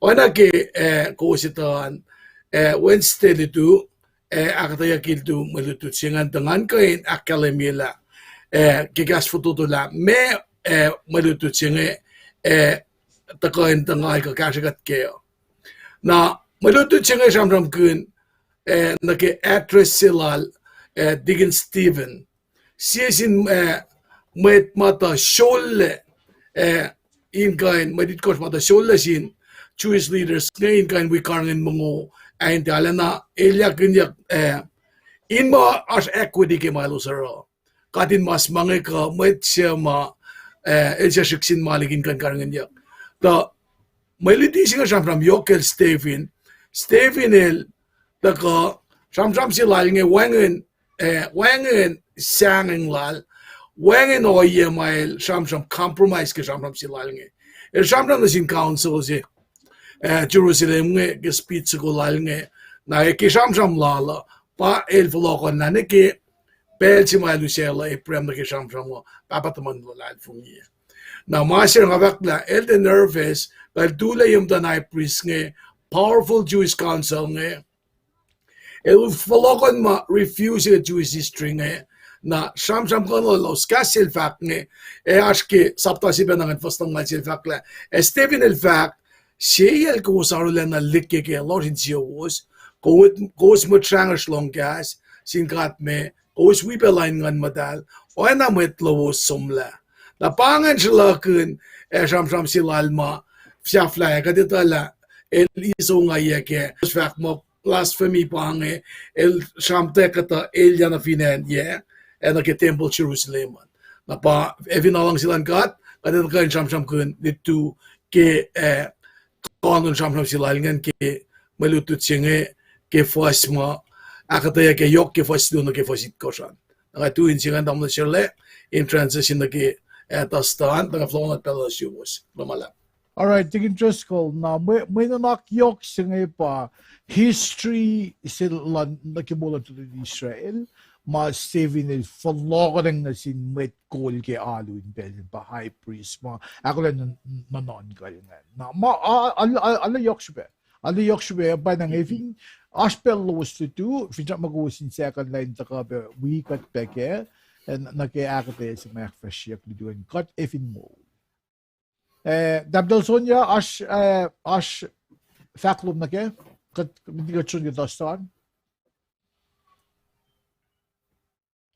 Oacna ke, eh, kowos etuh an, eh, Wednesday lutu, eh, ahkuhtweyucki lutu mwe lutlut se ingacn, tuh ngan kuh in ahkkahlwemye lah, eh, ke kahs fototo lah meac, eh, mwe lutlut se inge, eh, tuhkuh in tuh nga kuh kahsrwe kuht kac. Na mwe lutlut se inge sramsramkihn, eh, nuh ke address se lal, eh, Deacon Stephen. Sie sin, eh, mwet ma tuh sollac, eh, in kuh in, mwet itkohsr ma tuh sollac sin Jewish leaders inge in kuh in wi karihngihn mongo, ac in tiac arulacna elyahkihnyuck, eh, in muh oasr equity ke ma elos oruh. Kuht in mas ma inge kuh mwet se ma, eh, el suc srihk sin ma liki in kuh in karihngihnyuck. Tuh mwe luti se inge sramsram yohk kacl Stephen. Stephen el tuhkuh sramsram se lal inge wacngihn, eh, wacngihn sahngweng lal, wacngihn ohiyac ma el sramsram compromise ke sramsram se lal inge. El sramsram nuh sin council se, eh, Jerusalem inge ke speech soko lal inge, na ke sramsram lal uh, pa el fohlohkohnlah nuh ke pacl se ma el usaclah Abraham nuh ke sramsram uh, pahpah tuhmwacn luhlahlfongi. Na ma se nga fahk lah el tiac nervous, el tulac ye muhtuhn high priest inge, powerful Jewish council inge, el fohlohkohn ma refuse ke Jewish history inge, na sramsram kuh lalos, kahs se el fahk inge, ac oasr ke sapta se pacna ngan fuhs lumngaul se el fahk lah, ac Stephen el fahk, siyacl kowos arulacna lihkeke lohsr insiyowos, kowos, kowos mwet srangesr lohng kahs sin God me, kowos wi pac lain Nguhn Muhtahl, oacna mwet lowos somlah. Na pa ingacn sruhlahkihn, ac sramsram se lal ma sahflah ac kuht etuh lah el isongaiyac kac, fahk muh blasphemy pa inge, el sramtwe kuhtuh elyah nuh fin acn yac, ac nuh ke tempuhl Jerusalem an. Na pa ac fin luhngse luhn God, kuht etuh kuh in sramsramkihn lutu ke, eh, konon sramsram se lal ingacn ke mwe lutlut se inge ke fuhs ma ahkuhtweyac ke yohk ke fuhs luo nuh ke fuhs itkohsr an. Na nga tui in se ingacn tamuhlwel Sherle in transition nuh ke, eh, Dustin, tuh nga fohlohk nuh pacl uh suwos. Kuloh ma luhlahp. All right, Deacon Driscoll, na mwe, mwe nuhnak yohk se inge pa history se luhn nuh ke moul luhn tuhlihk Israel, ma Stephen el fohlohkohnacng nuh sin mwet kol ke alu in pacl pa high priest ma ahkolah nuhnuhnkuhl ingacn. Na ma, a, a, a, arlac yohk srihpac. Arlac yohk srihpac, pacna inge fin oasr pacl lowos lutu, finsrak muh kowos in sahkuhnlah in tuhkuh pac wi kuht pac kac, ac nuh ke ahkuhtweyac se ma ahkfahsryeyuck lutu an kuht ac fin moul. Eh, Tahmtahel Sonia, oasr, eh, oasr fahk lom nuh kac, kuht, kuht sun ke Dustin.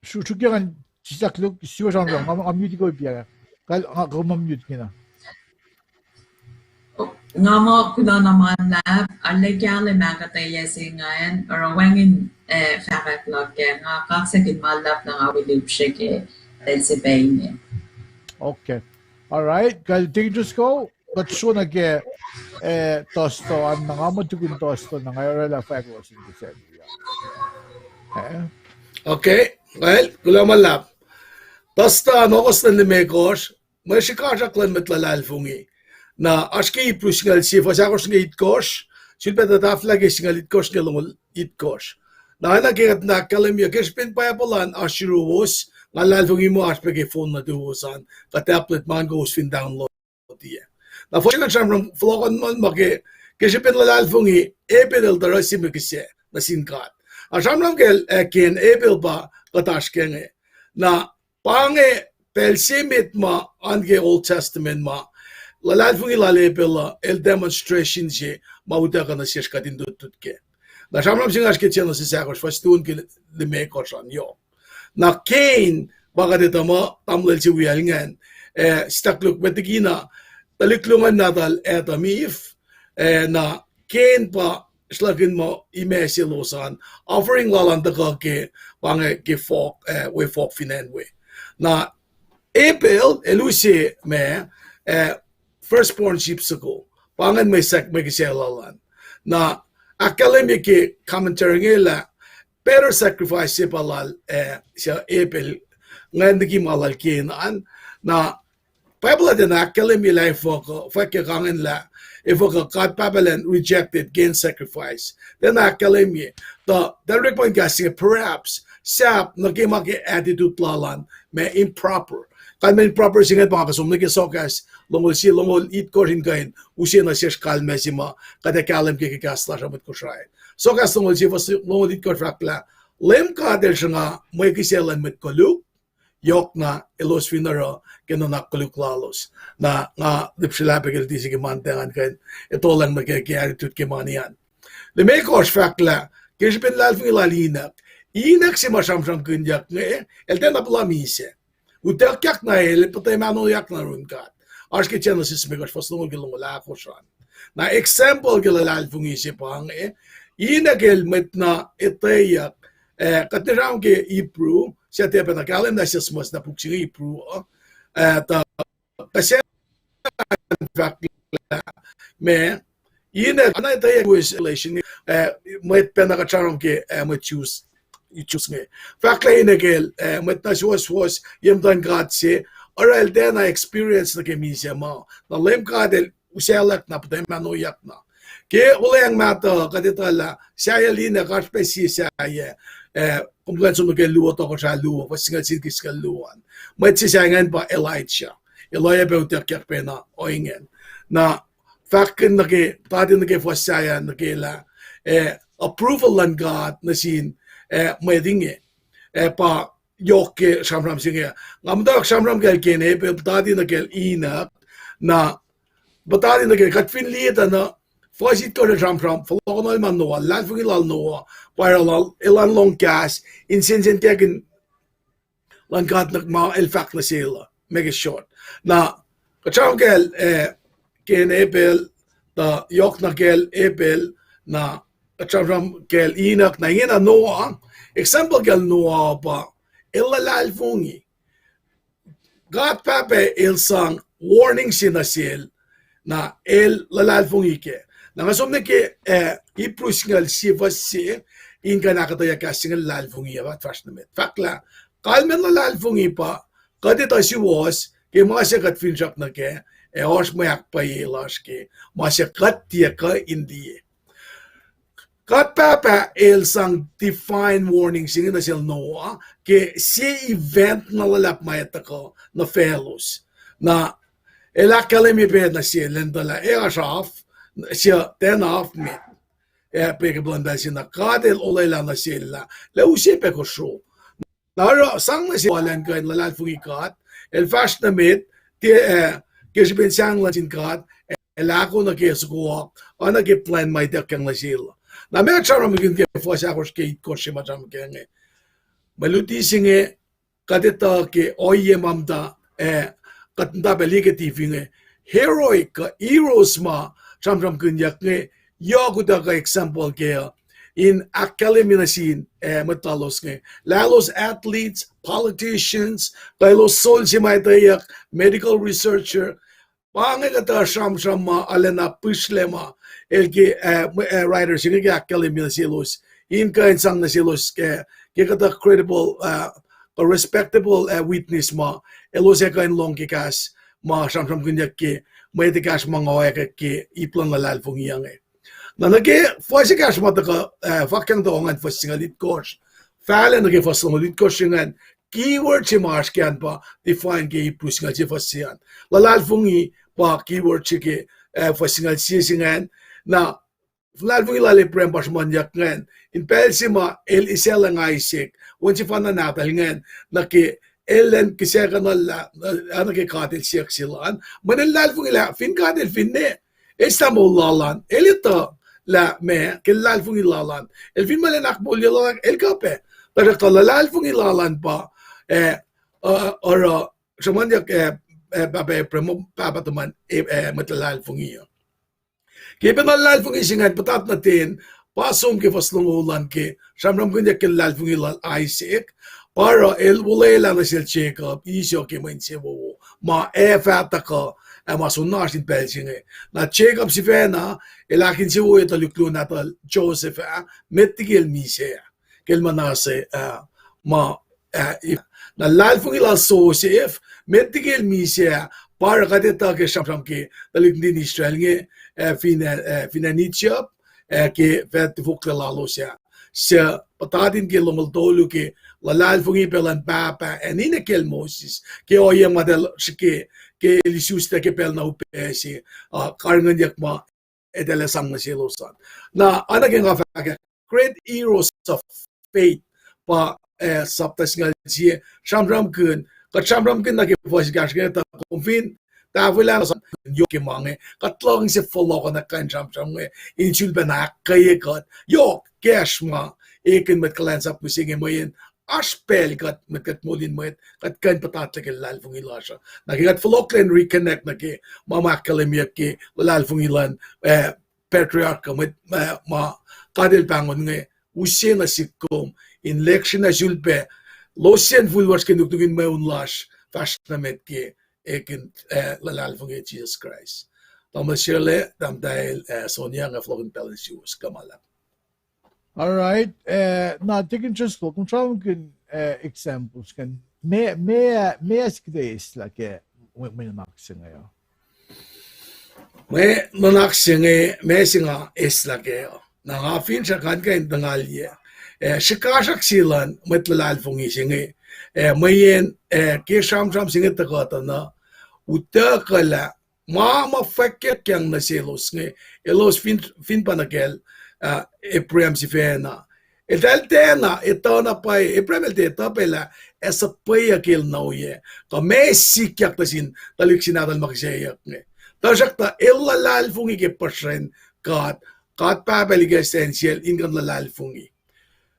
Sru-, sruhk ngan sislah luk, siwa sramsram, nga, nga mute ko ipia. Kal, nga, kom mute kena. Nga muh kuloh na ma luhlahp, arlac kahlwem ahkuhtweyac se ingacn, oruh wacngihn, eh, fahkwack luhk kac, nga kaksakihn ma luhlahp na nga wi lihpsre ke pacl se pacna. Okay. All right. Kal Deacon Driscoll, kuht sun nuh ke, eh, Dustin, na nga muh tukun Dustin, na nga orwaclah fahk lowos in kihsen. Eh? Okay. Well, kuloh ma luhlahp. Dustin, August luhn limekohsr, mwe srihkasrak luhn mwet luhlahlfongi. Na oasr ke Ipru singucul sie, fuhs ahkosr nuh ke itkohsr, sulpac tuh tahfwelah ke singucul itkohsr nuh ke longoul itkohsr. Na oacna ke kuht na ahkkahlwemye ke srihpen Bible an oasr yuruwos, nga luhlahlfongi muh oasr pac ke phone nuhtuwos an, kuh tablet ma kowos fin download. tiac. Na fuhs se ingacn sramsram fohlohkohn ma ke, ke srihpen luhlahlfongi, Abel el tuh oruh se mwe kihsac nuh sin God. Na sramsram kacl, eh, Cain, Abel pa kuht oasr ke inge. Na pa inge pacl se met ma oan ke Old Testament ma luhlahlfongi lal Abel uh el demonstration se ma utuckuh nuh sesr kuht in lutlut kac. Na sramsram se inge oasr ke Genesis ahkosr, fuhs luo nuh ke limekohsr an yohk. Na Cain pa kuht etuh muh tamuhlwel se wiyacl ingacn, eh, sitakluk met likina tuhlihk luhn nahtuhl Adam Eve, eh, na Cain pa sruhlahkihn muh imac selos an, offering lal an tuhkuh ke, pa inge ke fohk, eh, we fohk fin acn we. Na Abel el use ma, eh, firstborn sheep soko. Pa ingacn mwe sac-, mwe kihsac lal an. Na ahkkahlwemye ke commentary inge lah better sacrifice se pa lal, eh, se Abel, ingacn liki ma lal Cain an. Na Bible uh tiacna ahkkahlwemye lah efuh kuh, fwack ke kangen lah efuh kuh God Pahpah elan rejected Cain sacrifice. Tiacna ahkkahlwemye, tuh tahl orekma in kahs se inge perhaps, sahp nuh ke ma ke attitude lal an ma improper. Kalmacn improper se inge pa nga kuh som nuh ke Soakas longoul sie, longoul itkohsr in kuh in use nuh sesr kalmac se ma kuht ac kahlwem ke, ke kahs lasr uh mwet Kosrae. Soakas longoul sie, fuhs longoul itkohsr fahk lah, Leum God el sruhnga mwe kihsac luhn mwet koluk, yohkna elos fin oruh ke nuhnak koluk lalos. Na nga lihpsrelahpac ke luti se ke Monday an kuh in etolacng nuh ke, ke attitude ke mani an. Limekohsr fahk lah, ke srihpen luhlahlfongi lal Enoch. Enoch se ma sramsramkihnyuck inge, el tiacna puhla misac. Utuckyak na el, el pihtuh mahnoyak nuh yurin God. Oasr ke Genesis limekohsr, fuhs longoul ke longoul ahkosr an. Na example ke luhlahlfongi se pa inge, Enoch el mwet na etweyuck, eh, kuht na sramsram ke Hebrew, suc tiac pacna kahlwem na sesmas na puk se inge Hebrew uh, eh, tuh, kuh se fahk lah, ma, Enoch, na etweyuck Jewish relation, eh, mwet pacna kuht sramsram ke, eh, mwet Jews, Jews inge. Fahk lah Enoch el, eh, mwet na suwohswohs ye muhtuhn God se, oruh el tiacna experience nuh ke misac ma. Na Leum God el usaclwack na, pihtuh mahnoyak na. Ke Wuhlweacng Mahtuh, kuht etuh lah sahyac Enoch oasr pac sie sahyac, eh, kom kuh in som nuh ke luo Tohkohsrah luo, fuhs singucul sie nuh ke singucul luo an. Mwet se sahyac ingacn pa Elijah. El oacyacpac utuckyak pacna ohinge. Na fahkkihn nuh ke, tari nuh ke fuhs sahyac nuh ke lah, eh, approval luhn God nuh sin, eh, mwet inge. Eh, pa yohk ke sramsram se inge. Nga muhtwacwacack sramsram kacl Cain, Abel, puhtati nuh kacl Enoch, na puhtati nuh ke kuht fin liye tuh na fuhs itkohsr sramsram, fohlohkohn ma Noah, luhlahlfongi lal Noah, pa oruh lal, elan lohng kahs, in sensenkackihn luhn God nuh ma el fahk nuh sel uh, make it short. Na, kuht sramsram kacl, eh, Cain, Abel, tuh yohk na kacl Abel, na kuht sramsram kacl Enoch, na ingena Noah, example kacl Noah pa, el luhlahlfongi. God Pahpah el sang warning se nuh sel, na el luhlahlfongi kac. Na nga som nuh ke, eh, Hebrew singucul sie fuhs se, in kuh in ahkuhtweyac kahs se inge luhlahlfongi uh, kuht fahsr nuh met. Fahk lah, kalmacn luhlahlfongi pa, kuht etuh suwohs, ke ma se kuht finsrak nuh kac, ac oasr mwe ahkpwacye lasr ke, ma se kuht tiac kuh in liye. God Pahpah el sang divine warning se inge nuh sel Noah, ke sie event na luhlahp ma etuh kuh nuh faclos. Na el ahkkahlwemye pac nuh sel, elan tuh lah, ac oasr af, sie ten af met. Ac pac ke plwacn pacl se na God el olwelah nuh sel lah, lah use pac kosro. Na oruh sang nuh sel elan kuh in luhlahlfongi God, el fahsr nuh met, tiac, eh, ke srihpen sahngweng luhn sin God, el ahko nuh ke soko oak, oacna ke plwacn ma ituckyang nuh sel. Na ma sramsramkihn ke fuhs ahkosr ke itkohsr se ma sramsram ke inge. Mwe luti se inge, kuht etuh ke ohiyac ma muhta, eh, kuht muhta pac liye ke T V inge. Heroic kuh heroes ma sramsramkihnyuck inge, yohk utuckuh example kac uh, in ahkkahlwemye nuh sin, eh, mwet lalos inge. Lah elos athletes, politicians, kuh elos soldier ma etweyuck, medical researcher, pa inge kuhtuh sramsram ma arulacna pihsrlac ma, el ke, eh, mwe, eh, writers inge ke ahkkahlwemye nuh selos, in kuh in sang nuh selos ke, ke kuhtuh credible, eh, kuh respectable, eh, witness ma, elos ac kuh in lohng ke kahs ma sramsramkihnyuck ke, mwet ekahsr ma nga oacyacpac ke ip luhn luhlahlfongi inge. Na nuh ke fuhs ekahsr ma tuhkuh, eh, fahkyang tuh ohngan fuhs singucul itkohsr, fahlac nuh ke fuhs longoul itkohsr ingacn, keyword se ma oasr ke an pa define ke Hebrew singucul sie fuhs se an. Luhlahlfongi pa keyword se ke, eh, fuhs singucul sie se ingacn. Na luhlahlfongi lal Abraham pa sruhmuhnyuck ingacn in pacl se ma el eisaclacng Isaac, on sefanna nahtuhl ingacn, nuh ke el elan kihsackuhnlah, eh, nuh ke God el siyuck sel an. Mweyen el luhlahlfongi lah fin God el finne, el sahp moul lal an, el etuh lah meac, ke luhlahlfongi lal an. El fin ma elan ahkmoulye lal an, el kuh pac. Tuhsruhktuh luhlahlfongi lal an pa, eh, uh, oruh, sruhmuhnyuck, eh, eh, pahpah Abraham, pahpah tuhmun, eh, eh, mwet luhlahlfongi uh. Ke pacna luhlahlfongi se ingacn puhtat nuh ten, pa som ke fuhs longoul an ke sramsramkihnyuck ke luhlahlfongi lal Isaac, pa oruh el olwelah nuh sel Jacob, Esau ke mwe insewowo, ma ac fah tuhkuh, ac ma soenna oasr in pacl se inge. Na Jacob sifacna, el ahkinsewowoye tuhlihk luo nahtuhl Joseph ah, met liki el misac ah, ke el muhnahs, ah, ma, ah, na luhlahlfongi lal Joseph, met liki el misac ah, pa oruh kuht etuh ke sramsram ke tuhlihk nuhtin Israel inge, ah, fin, ah, fin acn Egypt, ah, ke fah tifoklac lalos ah. Suc puhtatin ke longoul tolu ke luhlahlfongi pacl luhn pahpah ac ninac kacl Moses, ke ohiyac ma eltahl srihke, ke el isuslac ke pacl na upac se, ah, karihngihnyuck ma eltahl ac sang nuh selos an. Na oacna ke nga fahk ah, great heroes of faith, pa, ah, sapta singucul sie, sramsramkihn, kuht sramsramkihn nuh ke fuhs ekahsr inge tuh kom fin tahfwelah nuh sum yohk ke ma inge, kuht luhngse fohlohkohnna kuh in sramsram inge in sulpacna ahkkweye kuht yohk kacsr ma ekihn mwet kuhlwacnsap mihsenge mweyen oasr pacl kuht mwet kuht moul in mwet kuht kuh in puhtatlac ke luhlahlfongi lasr uh. Na ke kuht fohlohklac in reconnect nuh ke ma ma ahkkahlwemyeyuck ke luhlahlfongi luhn, ah, patriarch uh, mwet, ah, ma God el pahngon inge, use nuh sihk kom in lecture na sulpac, losyacn fuhlwasr ke nuknuk in mweun lasr, fahsr nuh met ke ekihn, ah, luhlahlfongi Jisus Kraist. Tamuhlwel Sharla, Tahmtahel, ah, Sonia, nga fohlohkihn pacl in suwos, kuh ma luhlahp. All right. Eh, na Deacon Driscoll, kom sramsramkihn, eh, examples kan, meac, meac, meac se kuht ac eislah ke mwe, mwe nuhnak se inge uh? Mwe nuhnak se inge, meac se nga eislah kac uh? Na nga finsrak ngan kuh in tuhngalye, eh, srihkasrak se luhn mwet luhlahlfongi se inge, eh, mweyen, eh, ke sramsram se inge tuhkuh tuh na, utuckuhlah ma, ma fwackyuckyang nuh selos inge, elos fin, fin pa nuh kacl, ah, Abraham sifacna. Eltahl tiacna etuh na pwacye, Abraham el tiac etuh pac lah ac suhpweyuck el na oyac, kuh meac sikyak nuh sin tuhlihk se nahtuhl ma kihsackuhyuck inge. Tuhsruhktuh el luhlahlfongi ke puhsren God, God Pahpah likacslah insiyacl in kuh in luhlahlfongi.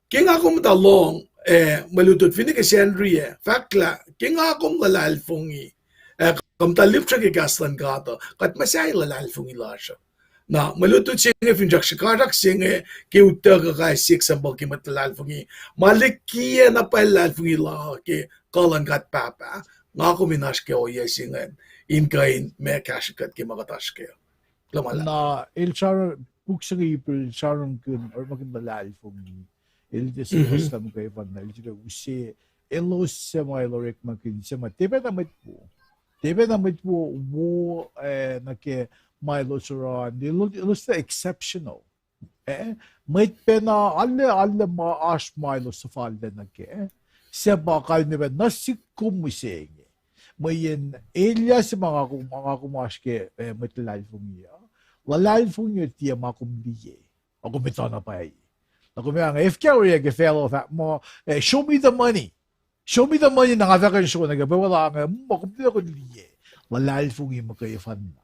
Ke nga kom muhta lohng, eh, mwe lutlut finne ke Sacnri ah, fahk lah ke nga kom luhlahlfongi, eh, kom muhta lihpsre ke kahs luhn God uh, kuht muhsahi luhlahlfongi lasr uh. Na mwe lutlut se inge finsrak srihkasrak se inge ke utuckuh kais sie example ke mwet luhlahlfongi ma likiyac na pwacye luhlahlfongi la ke kuh luhn God Pahpah, nga kom in oasr ke ohiyac se ingacn in kuh in ma kahsrwe kuht ke ma kuht oasr kac. Na el sramsram, puk se inge Hebrew el sramsramkihn orekmakihn luhlahlfongi. El tiac suhmuhslah muhkwena, el tiac use, elos suc ma el orekmakihn suc ma tiac pacna mwet wo. Tiac pacna mwet wo, wo, eh, nuh ke ma elos oruh an, elos, elos tiac exceptional. Eh, mwet pacna, arlac, arlac ma oasr ma elos suhfallac nuh kac, suc pa kalmac pac nuh sihk kom mihsenge. Mweyen elyah se ma nga kom, nga kom oasr ke, eh, mwet luhlahlfongi uh, luhlahlfongi uh tiac ma kom liye, ac kom etuh na pwacye. Na kom ac, nga, efkah oruh ke facluh fahk muh, eh, show me the money. Show me the money, na nga fahk in sro nuh ke pwepuh la inge, muh kom tiac kuh in liye. Luhlahlfongi muhkwena.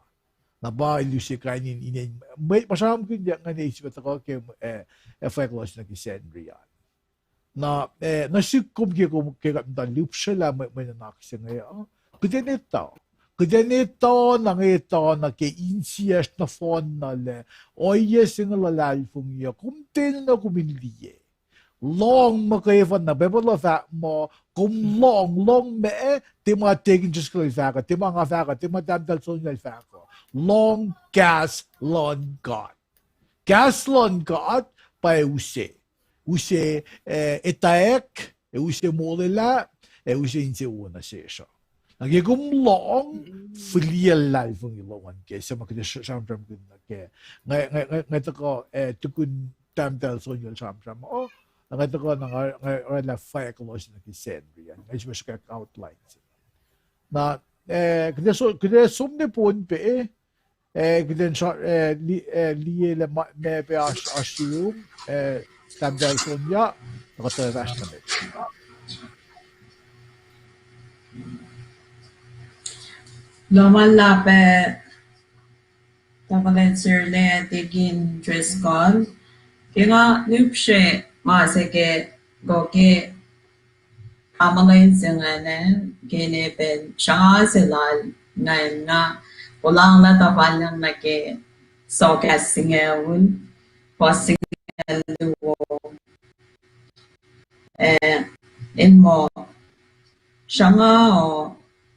Na pa el use kain in, in, in, mwe, ma sramsramkihn ingacn, eis pac tuhkuh ke, eh, eh, fwack lalos nuh ke Sacnri an. Na, eh, nuh sihk kom ke, kom ke kuht muhta lihpsrelah mwe, mwe nuhnak se inge uh, kuht in etuh. Kuht in etuh na, nge etuh na ke insiyacsr nohfohnna lah ohiyac se inge luhlahlfongi uh, kom tiac enenuh kom in liye. Lohng muhkwena, Bible uh fahk muh, kom lohng, lohng ma, tiac ma Deacon Driscoll el fahk uh, tiac ma nga fahk uh, tiac ma Tahmtahel Sonia el fahk uh. Lohng kahs luhn God. Kahs luhn God pa use. Use, eh, etwacack, ac use molwelah, ac use insewowo nuh sesr uh. Na ke kom lohng, fihliyac luhlahlfongi lom an ke, suc ma kuht sramsramkihn nuh kac. Nga, nga, nga, nga tuhkuh, eh, tukun Tahmtahel Sonia el sramsram uh, na nga tuhkuh na nga, nga oraclah fwack lalos nuh ke Sacnri an, nga sifilpac sruhkwack outline se. Na, eh, kuht ac so-, kuht ac som ne Pohnpei, eh, kuht in sra-, eh, li-, eh, liye lah ma-, ma pac oasr, oasr yurum, eh, tahmtahel Sonya, tuh kuht ac fahsr nuh met. Lohm ma luhlahp, eh, Tamuhlwel Sirle, Deacon Driscoll. Ke nga lihpsre ma se ke, ko ke tamuhlwel se ingacn, ke ne pacl sruhnga se lal ingacn, nga puhlakihn lah tuhfahlah nuh ke Sohkahs singucul, fuhs singucul luo, eh, in muh, sruhnga uh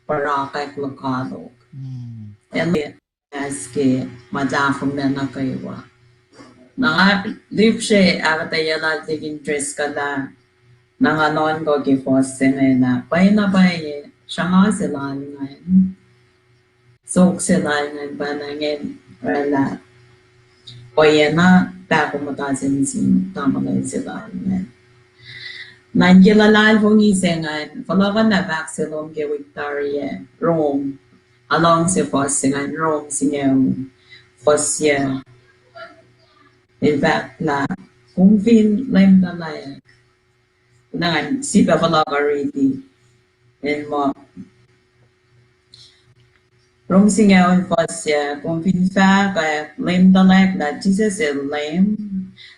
pahrakwack lokoalok. Hmm. El aske ma tahfonglac nuh kwewa. Na nga lihpsre ahkuhtweyac lal Deacon Driscoll ah, na nga nuhnkuh ke fuhs se ingacn ah, pwacyena pwacye, sruhnga se lal ingacn. Sok se lal ingacn pa na ingacn oraclah pwacyena pahkomuhta sin, sin tamuhlwel se lal ingacn. Na ke luhlahlfongi se ingacn, fohlohkohnlah fahk se lom ke wik tari ah, Rom. Aluhngse fuhs se ingacn, Rom singucul, fuhs yac. El fahk lah, kom fin leum tuhlac. Na ngan sifilpac fohlohkoh riti. El muh, Rom singucul fuhs yac, kom fin fahkwack, leum tuhlac lah Jisus el Leum,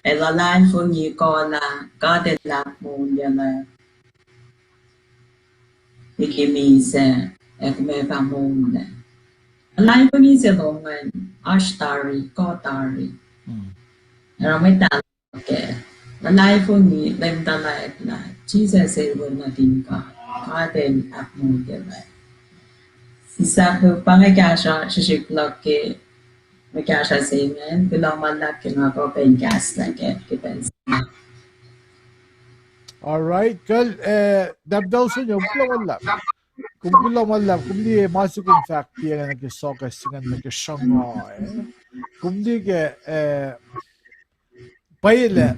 ac luhlahlfongi kuh lah God el ahkmoulyaclac liki misac, ac kom ac fah moul lac. Luhlahlfongi se lom ingacn, oasr tari, kuh tari. Hmm. Oruh mwet ah ke, luhlahlfongi, leum tuhlac lah Jisus el Wen nuhtin God, God el ahkmoulyaclac. Sislah, pa inge kahsruh srihsrihk luhk ke mwe kahsruh se ingacn, kuloh ma luhlahp ke nga kuh in kahslah ke, ke pacl se inge. All right, kal, eh, Dapdalson, kom kuloh ma luhlahp. Kom kuloh ma luhlahp, kom liye ma se kom fahk tiacna nuh ke Sohkahs se ingacn nuh ke sruhnga, eh. Kom liye ke, eh, pwacye lah,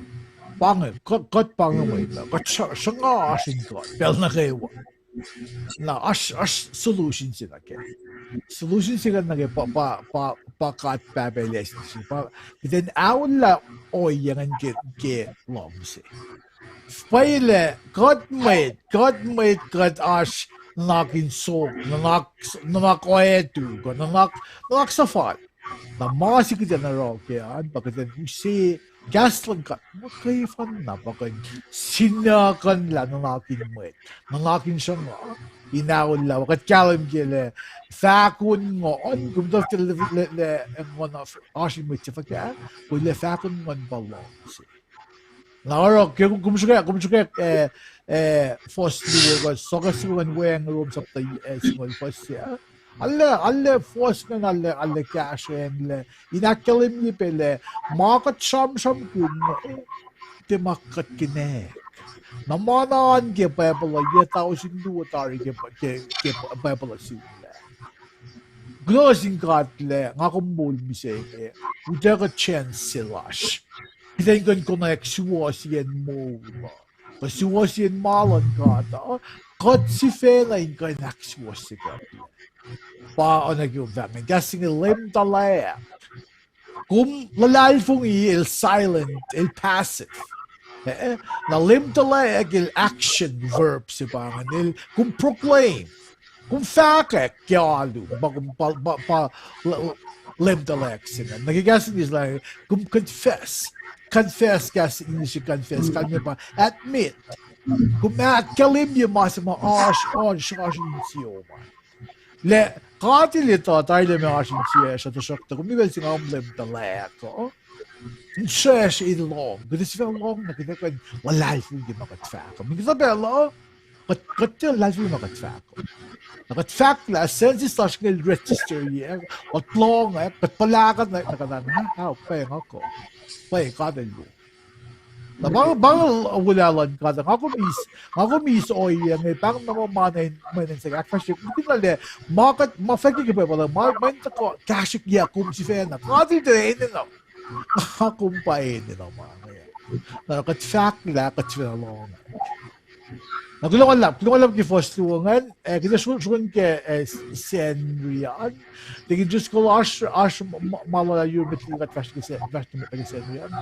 pa inge, kuht, kuht pa inge mwet uh, kuht sr-, sruhnga oasr in kuht pacl nuh kwewa. Na oasr, oasr solution se nuh kac. Solution se ingacn nuh ke pa, pa, pa, pa God Pahpah El ase, pa, kuht in aollah ohiyac ingacn ke, ke luhngse. Pwacye lah kuht mwet, kuht mwet, kuht oasr nuhnak in sok, nuhnak, nuhnak oactu, kuh nuhnak, nuhnak suhfal. Na ma se kuht in oruh kac an, pa kuht in use kahs luhn God muhkwena, pa kuht in sinukuhnlah nuhnak in mwet, nuhnak in sruhnga, in aollah, kuht kahlwem ke lah fahko in nguhn, kom tuh ke lah, lah, lah nguhn oasr in mwet se fuhkah, kwelah fahko in nguhn pa luhngse. Na oruh ke kom, kom srihke, kom srihke, eh, eh, fuhs luo, kuh Sohkahs singucul, weacng Rom sapta, eh, singucul fuhs yac. Arlac, arlac fuhs ingacn, arlac, arlac kahsrweacng lah in ahkkahlwemye pac lah ma kuht sramsramkihn, eh, tiac ma kuht kihnack. Na ma na oan ke Bible uh, yac tausin luo tari ke, ke, ke Bible uh sulaclah. Kuloh sin God lah nga kom moul mihsenge, utuckuh chance se lasr. Kuht in kuh in konwacack suwohsiyacn moul uh, kuh suwohsiyacn ma luhn God uh, kuht sifacna in kuh in ahksuwohsye kuht. Pa oacna ke kom fahk ingacn, kahs se inge leum tuhlac. Kom luhlahlfongi el silent, el passive. Eh, na leum tuhlac el action verb se pa ingacn, el kom proclaim. Kom fahkwack ke alu, pa kom pa, pa, pa l-, leum tuhlac se ingacn. Na ke kahs English lah, kom confess. Confess, kahs English confess, kalmac pa admit. Kom ahkkahlwemye ma se ma oasr, oasr, oasr insiom an. Lah God el etuh, tari lah ma oasr insiyacsr uh, tuhsruhktuh kom liye pacl se nga kom leum tuhlac uh, insiyacsr el lohng, kuht sifacna lohng na kuht ac kuh in luhlahlfongi ke ma kuht fahk uh. Mweyen kuhtuh pacl uh, kuht, kuht tiac luhlahlfongi ma kuht fahk uh. Na kuht fahk lah senses lasr inge el register-ye, kuht lohng ah, kuht puhlakihn na kuht an, ah, pwacye nga kuh, pwacye God el wo. Na pa, pa wolacna luhn God, nga kom eis, nga kom eis ohiyac inge, pa inge na ma, ma na in, ma na in sahk ahkfahsrye, kuht in lale, ma kuht, ma fahk ke Bible uh, ma, ma in tuhkuh kahsrihkye kom sifacna, God el tiac enenuh. Nga kom pa enenuh ma inge. Na kuht fahk lah kuht sifacna lohng. Na kuloh ma luhlahp, kuloh ma luhlahp ke fuhs luo ingacn, eh, kuht ac sro-, srokon ke, eh, Sacnri an. Tikin just kol oasr, oasr ma, ma, ma luhlahp yurin met liki kuht fahsr ke Sa-, fahsr nuh met ke Sacnri an.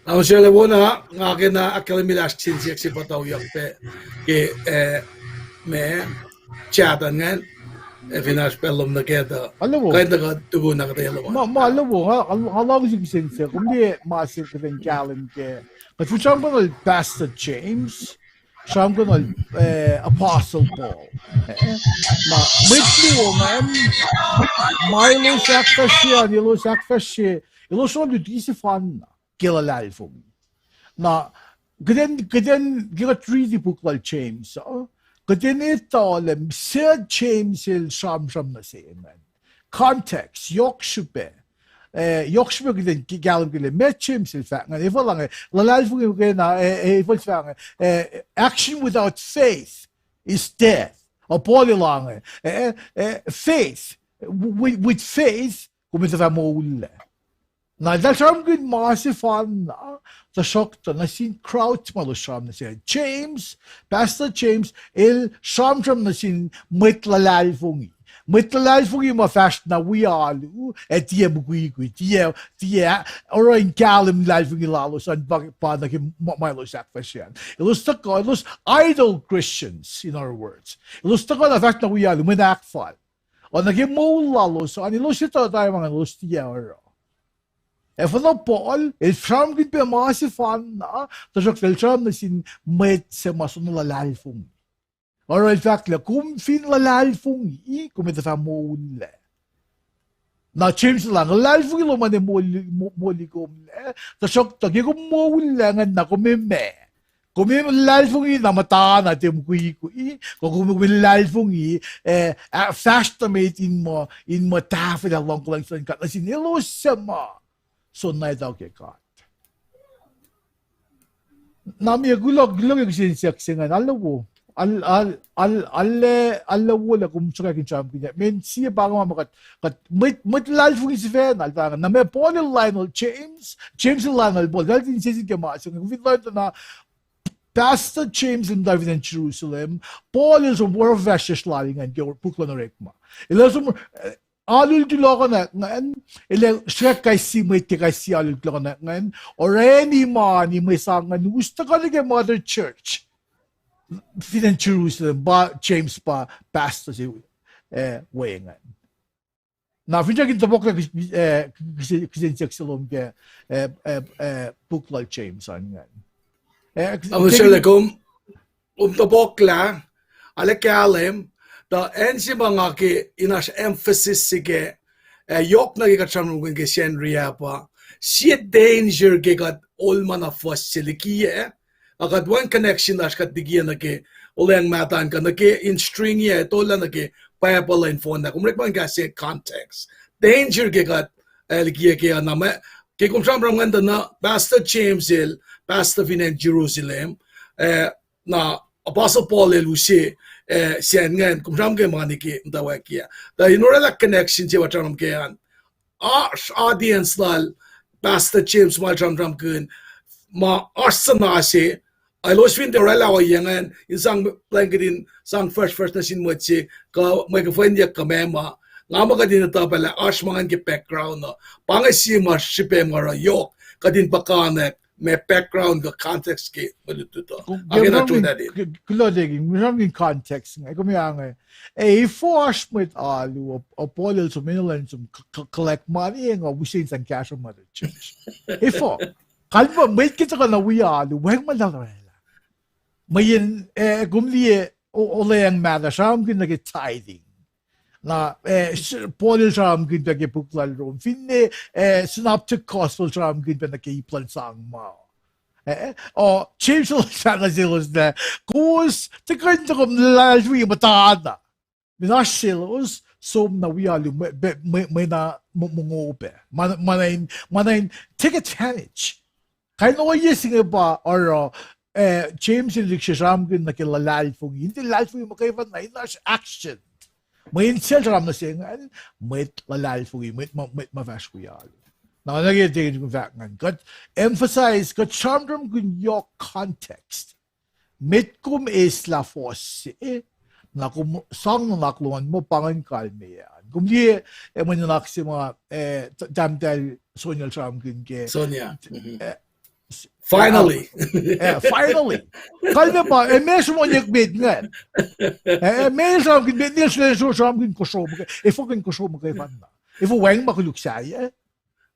Na usrala wona, nga kena ahkkahlwemye lah kihsen siyuck se pa tuyak pac ke, eh, ma, chat an ingacn, ac fin oasr pacl lom nuh kac tuh, kuh in tuhkuh tukun na kuht ac lom. Ma, ma luo, nga, nga luhngse kihsen siyuck, kom liye ma se kuht in kahlwem ke. Kuht fin sramsramkihn Pastor James, sramsramkihn, eh, Apostle Paul. Eh, na mwet luo ingacn, ma elos ahkfahsrye an, elos ahkfahsrye, elos oruh luti sefanna ke luhlahlfongi. Na, kuht in, kuht in, ke kuht riti puk lal James uh, kuht in etuh lah mihs James el sramsram nuh se ingacn. Context, yohk srihpac. Eh, yohk srihpac kuht in kahlwem ke lah meac James el fahk ingacn, efuh lah inge, luhlahlfongi ke na, eh, eh, efuh el fahk inge, eh, action without faith is death. Uh, Paul el inge, eh, eh, faith, with, with faith, kom in tuh fah moullac. Na eltahl sramsramkihn ma sefanna, tuhsruhktuh nuh sin crowd ma elos sramsram nuh se. James, Pastor James, el sramsram nuh sin mwet luhlahlfongi. Mwet luhlahlfongi ma fahsr na wi alu, ac tiac mukwikwi, tiac, tiac, oruh in kahlwem luhlahlfongi lalos an pa, pa nuh ke ma, ma elos ahkfahsrye an. Elos tuhkuh, elos idle Christians, in other words. Elos tuhkuh na fahsr na wi alu, mwe ahkfal. Oacna ke moul lalos an, elos etuh tari ma ingacn elos tiac oruh. Ac fuhnuh Paul, el sramsramkihn pac ma sefanna, tuhsruhktuh el sramsram nuh sin mwet se ma soenna luhlahlfongi. Oruh el fahk lah kom fin luhlahlfongi, kom in tuh fah moullac. Na James el inge, luhlahlfongi lom an ac moli, mo-, moli komlac, tuhsruhktuh ke kom moullac ingacn na kom ac ma, kom ac luhlahlfongi na muhtana tiac mukwikwi, kuh kom, kom luhlahlfongi, eh, ah, fahsr nuh met in muh, in muh tahfwelah luhng kuhlwacng luhn God nuh sin elos suc ma soenna etuh ke God. Na ma kuloh, kuloh ke kihsen siyuck se ingacn, alu wo. Al, al, al, al, alu wo lah kom sruhkwack in sramsramkihn. Mweyen sie pa inge ma kuht, kuht mwet, mwet luhlahlfongi sifacna, na ma Paul el laenuhl James, James el laenuhl Paul, eltahl insese ke ma se inge, kom fin lohng tuh na Pastor James el muhta fin acn Jerusalem, Paul el som oruh fahsr sesr lal ingacn ke puk luhn Orekma. El som, eh, alu el tulohkohnak ingacn, el ac sruhkwack kais sie mwet ke kais sie alu el tulohkohnak ingacn, orani mani mwe sang ingacn us tuhkuh nuh ke mother church fin acn Jerusalem, pa James pa pastor se, eh, we ingacn. Na finsrak in topuk lah, eh, kihsen siyuck se lom ke, eh, eh, eh, puk lal James an ingacn. Eh, kom, kom topuk lah, arlac kahlwem, tuh acn se ma nga ke in oasr emphasis se ke, eh, yohk nuh ke kuht sramsramkihn ke Sacnri ah pa, sie danger ke kuht ohlma na fuhs se likiyac, a kuht wacngihn connection lasr kuht likiyac nuh ke Olweacng Mahtuh an kuh nuh ke in string ah, etuh lah nuh ke Bible in fohn ah, kom orekma in kahs se context. Danger ke kuht, eh, likiyac ke na ma, ke kom sramsram ingacn tuh na Pastor James el, pastor fin acn Jerusalem, eh, na Apostle Paul el use, eh, Sacn ingacn, kom sramsram ke mani ke muhtwacwacack ah. Tuh in orwaclah connection se pa sramsram ke an, oasr audience lal Pastor James ma el sramsramkihn, ma oasr suhna se, elos fin tiac orwaclah ohiyac ingacn, in sang plwacn kuht in sang fuhsrfuhsr nuh sin mwet se, kuh mwe kuhfwenyuck kuh meac ma, nga muh kuht in etuh pac lah oasr ma ingacn ke background uh. Pa inge sie ma srihpac ma oruh yohk kuht in puhkantwen ma background kuh context ke mwe lutlut uh. Kuloh ke context inge, kom ac inge. Ac efuh oasr mwet alu, uh, Paul el som enenuh in som collect mani, nga use in sang kahsruh mother church. Efuh? Kalmac mwet ke tuhkuh na wi alu, wacngihn ma eltahl orwaclah. Mweyen, eh, kom liye, Olweacng Mahtuh sramsramkihn nuh ke tithing. Na, eh, Paul el sramsramkihn pac ke puk lal Rom. Finne, eh, Synoptic Gospel sramsramkihn pac nuh ke ip luhn sang ma. Eh, o, James el fahk nuh selos lah, kowos tiac kuh in tuh kom luhlahlfongi muhtana. Mweyen oasr selos, som na wi alu, mwe, mwe, mwe na mongo pac. Ma, ma na in, ma na in take advantage. Kain ohiyac se inge pa oruh, eh, James el lihksreni sramsramkihn nuh ke luhlahlfongi. In tiac luhlahlfongi muhkwena, in oasr action. Mweyen sel sramsram nuh se ingacn, mwet luhlahlfongi, mwet ma, mwet ma fahsr wi alu. Na nuh ke tikin fahk ingacn, kuht emphasize, kuht sramsramkihn yohk context. Met kom eslah fuhs se, na kom sang nuhnak lom an muh pa ingacn kalmeyac an. Kom liye, eh, mwe nuhnak se ma, eh, t-, tahmtahel Sonia el sramsramkihn ke. Sonia. Mhm. Eh, Finally. Eh, finally. Kalmac pa, eh, meac sruhmuhnyuck met ingacn. Eh, eh, meac sramsramkihn met, el sruhmuhn sramsramkihn kosro muhkwena, eh, fucking kosro muhkwena. Efuh wacngihn ma koluk sahyac.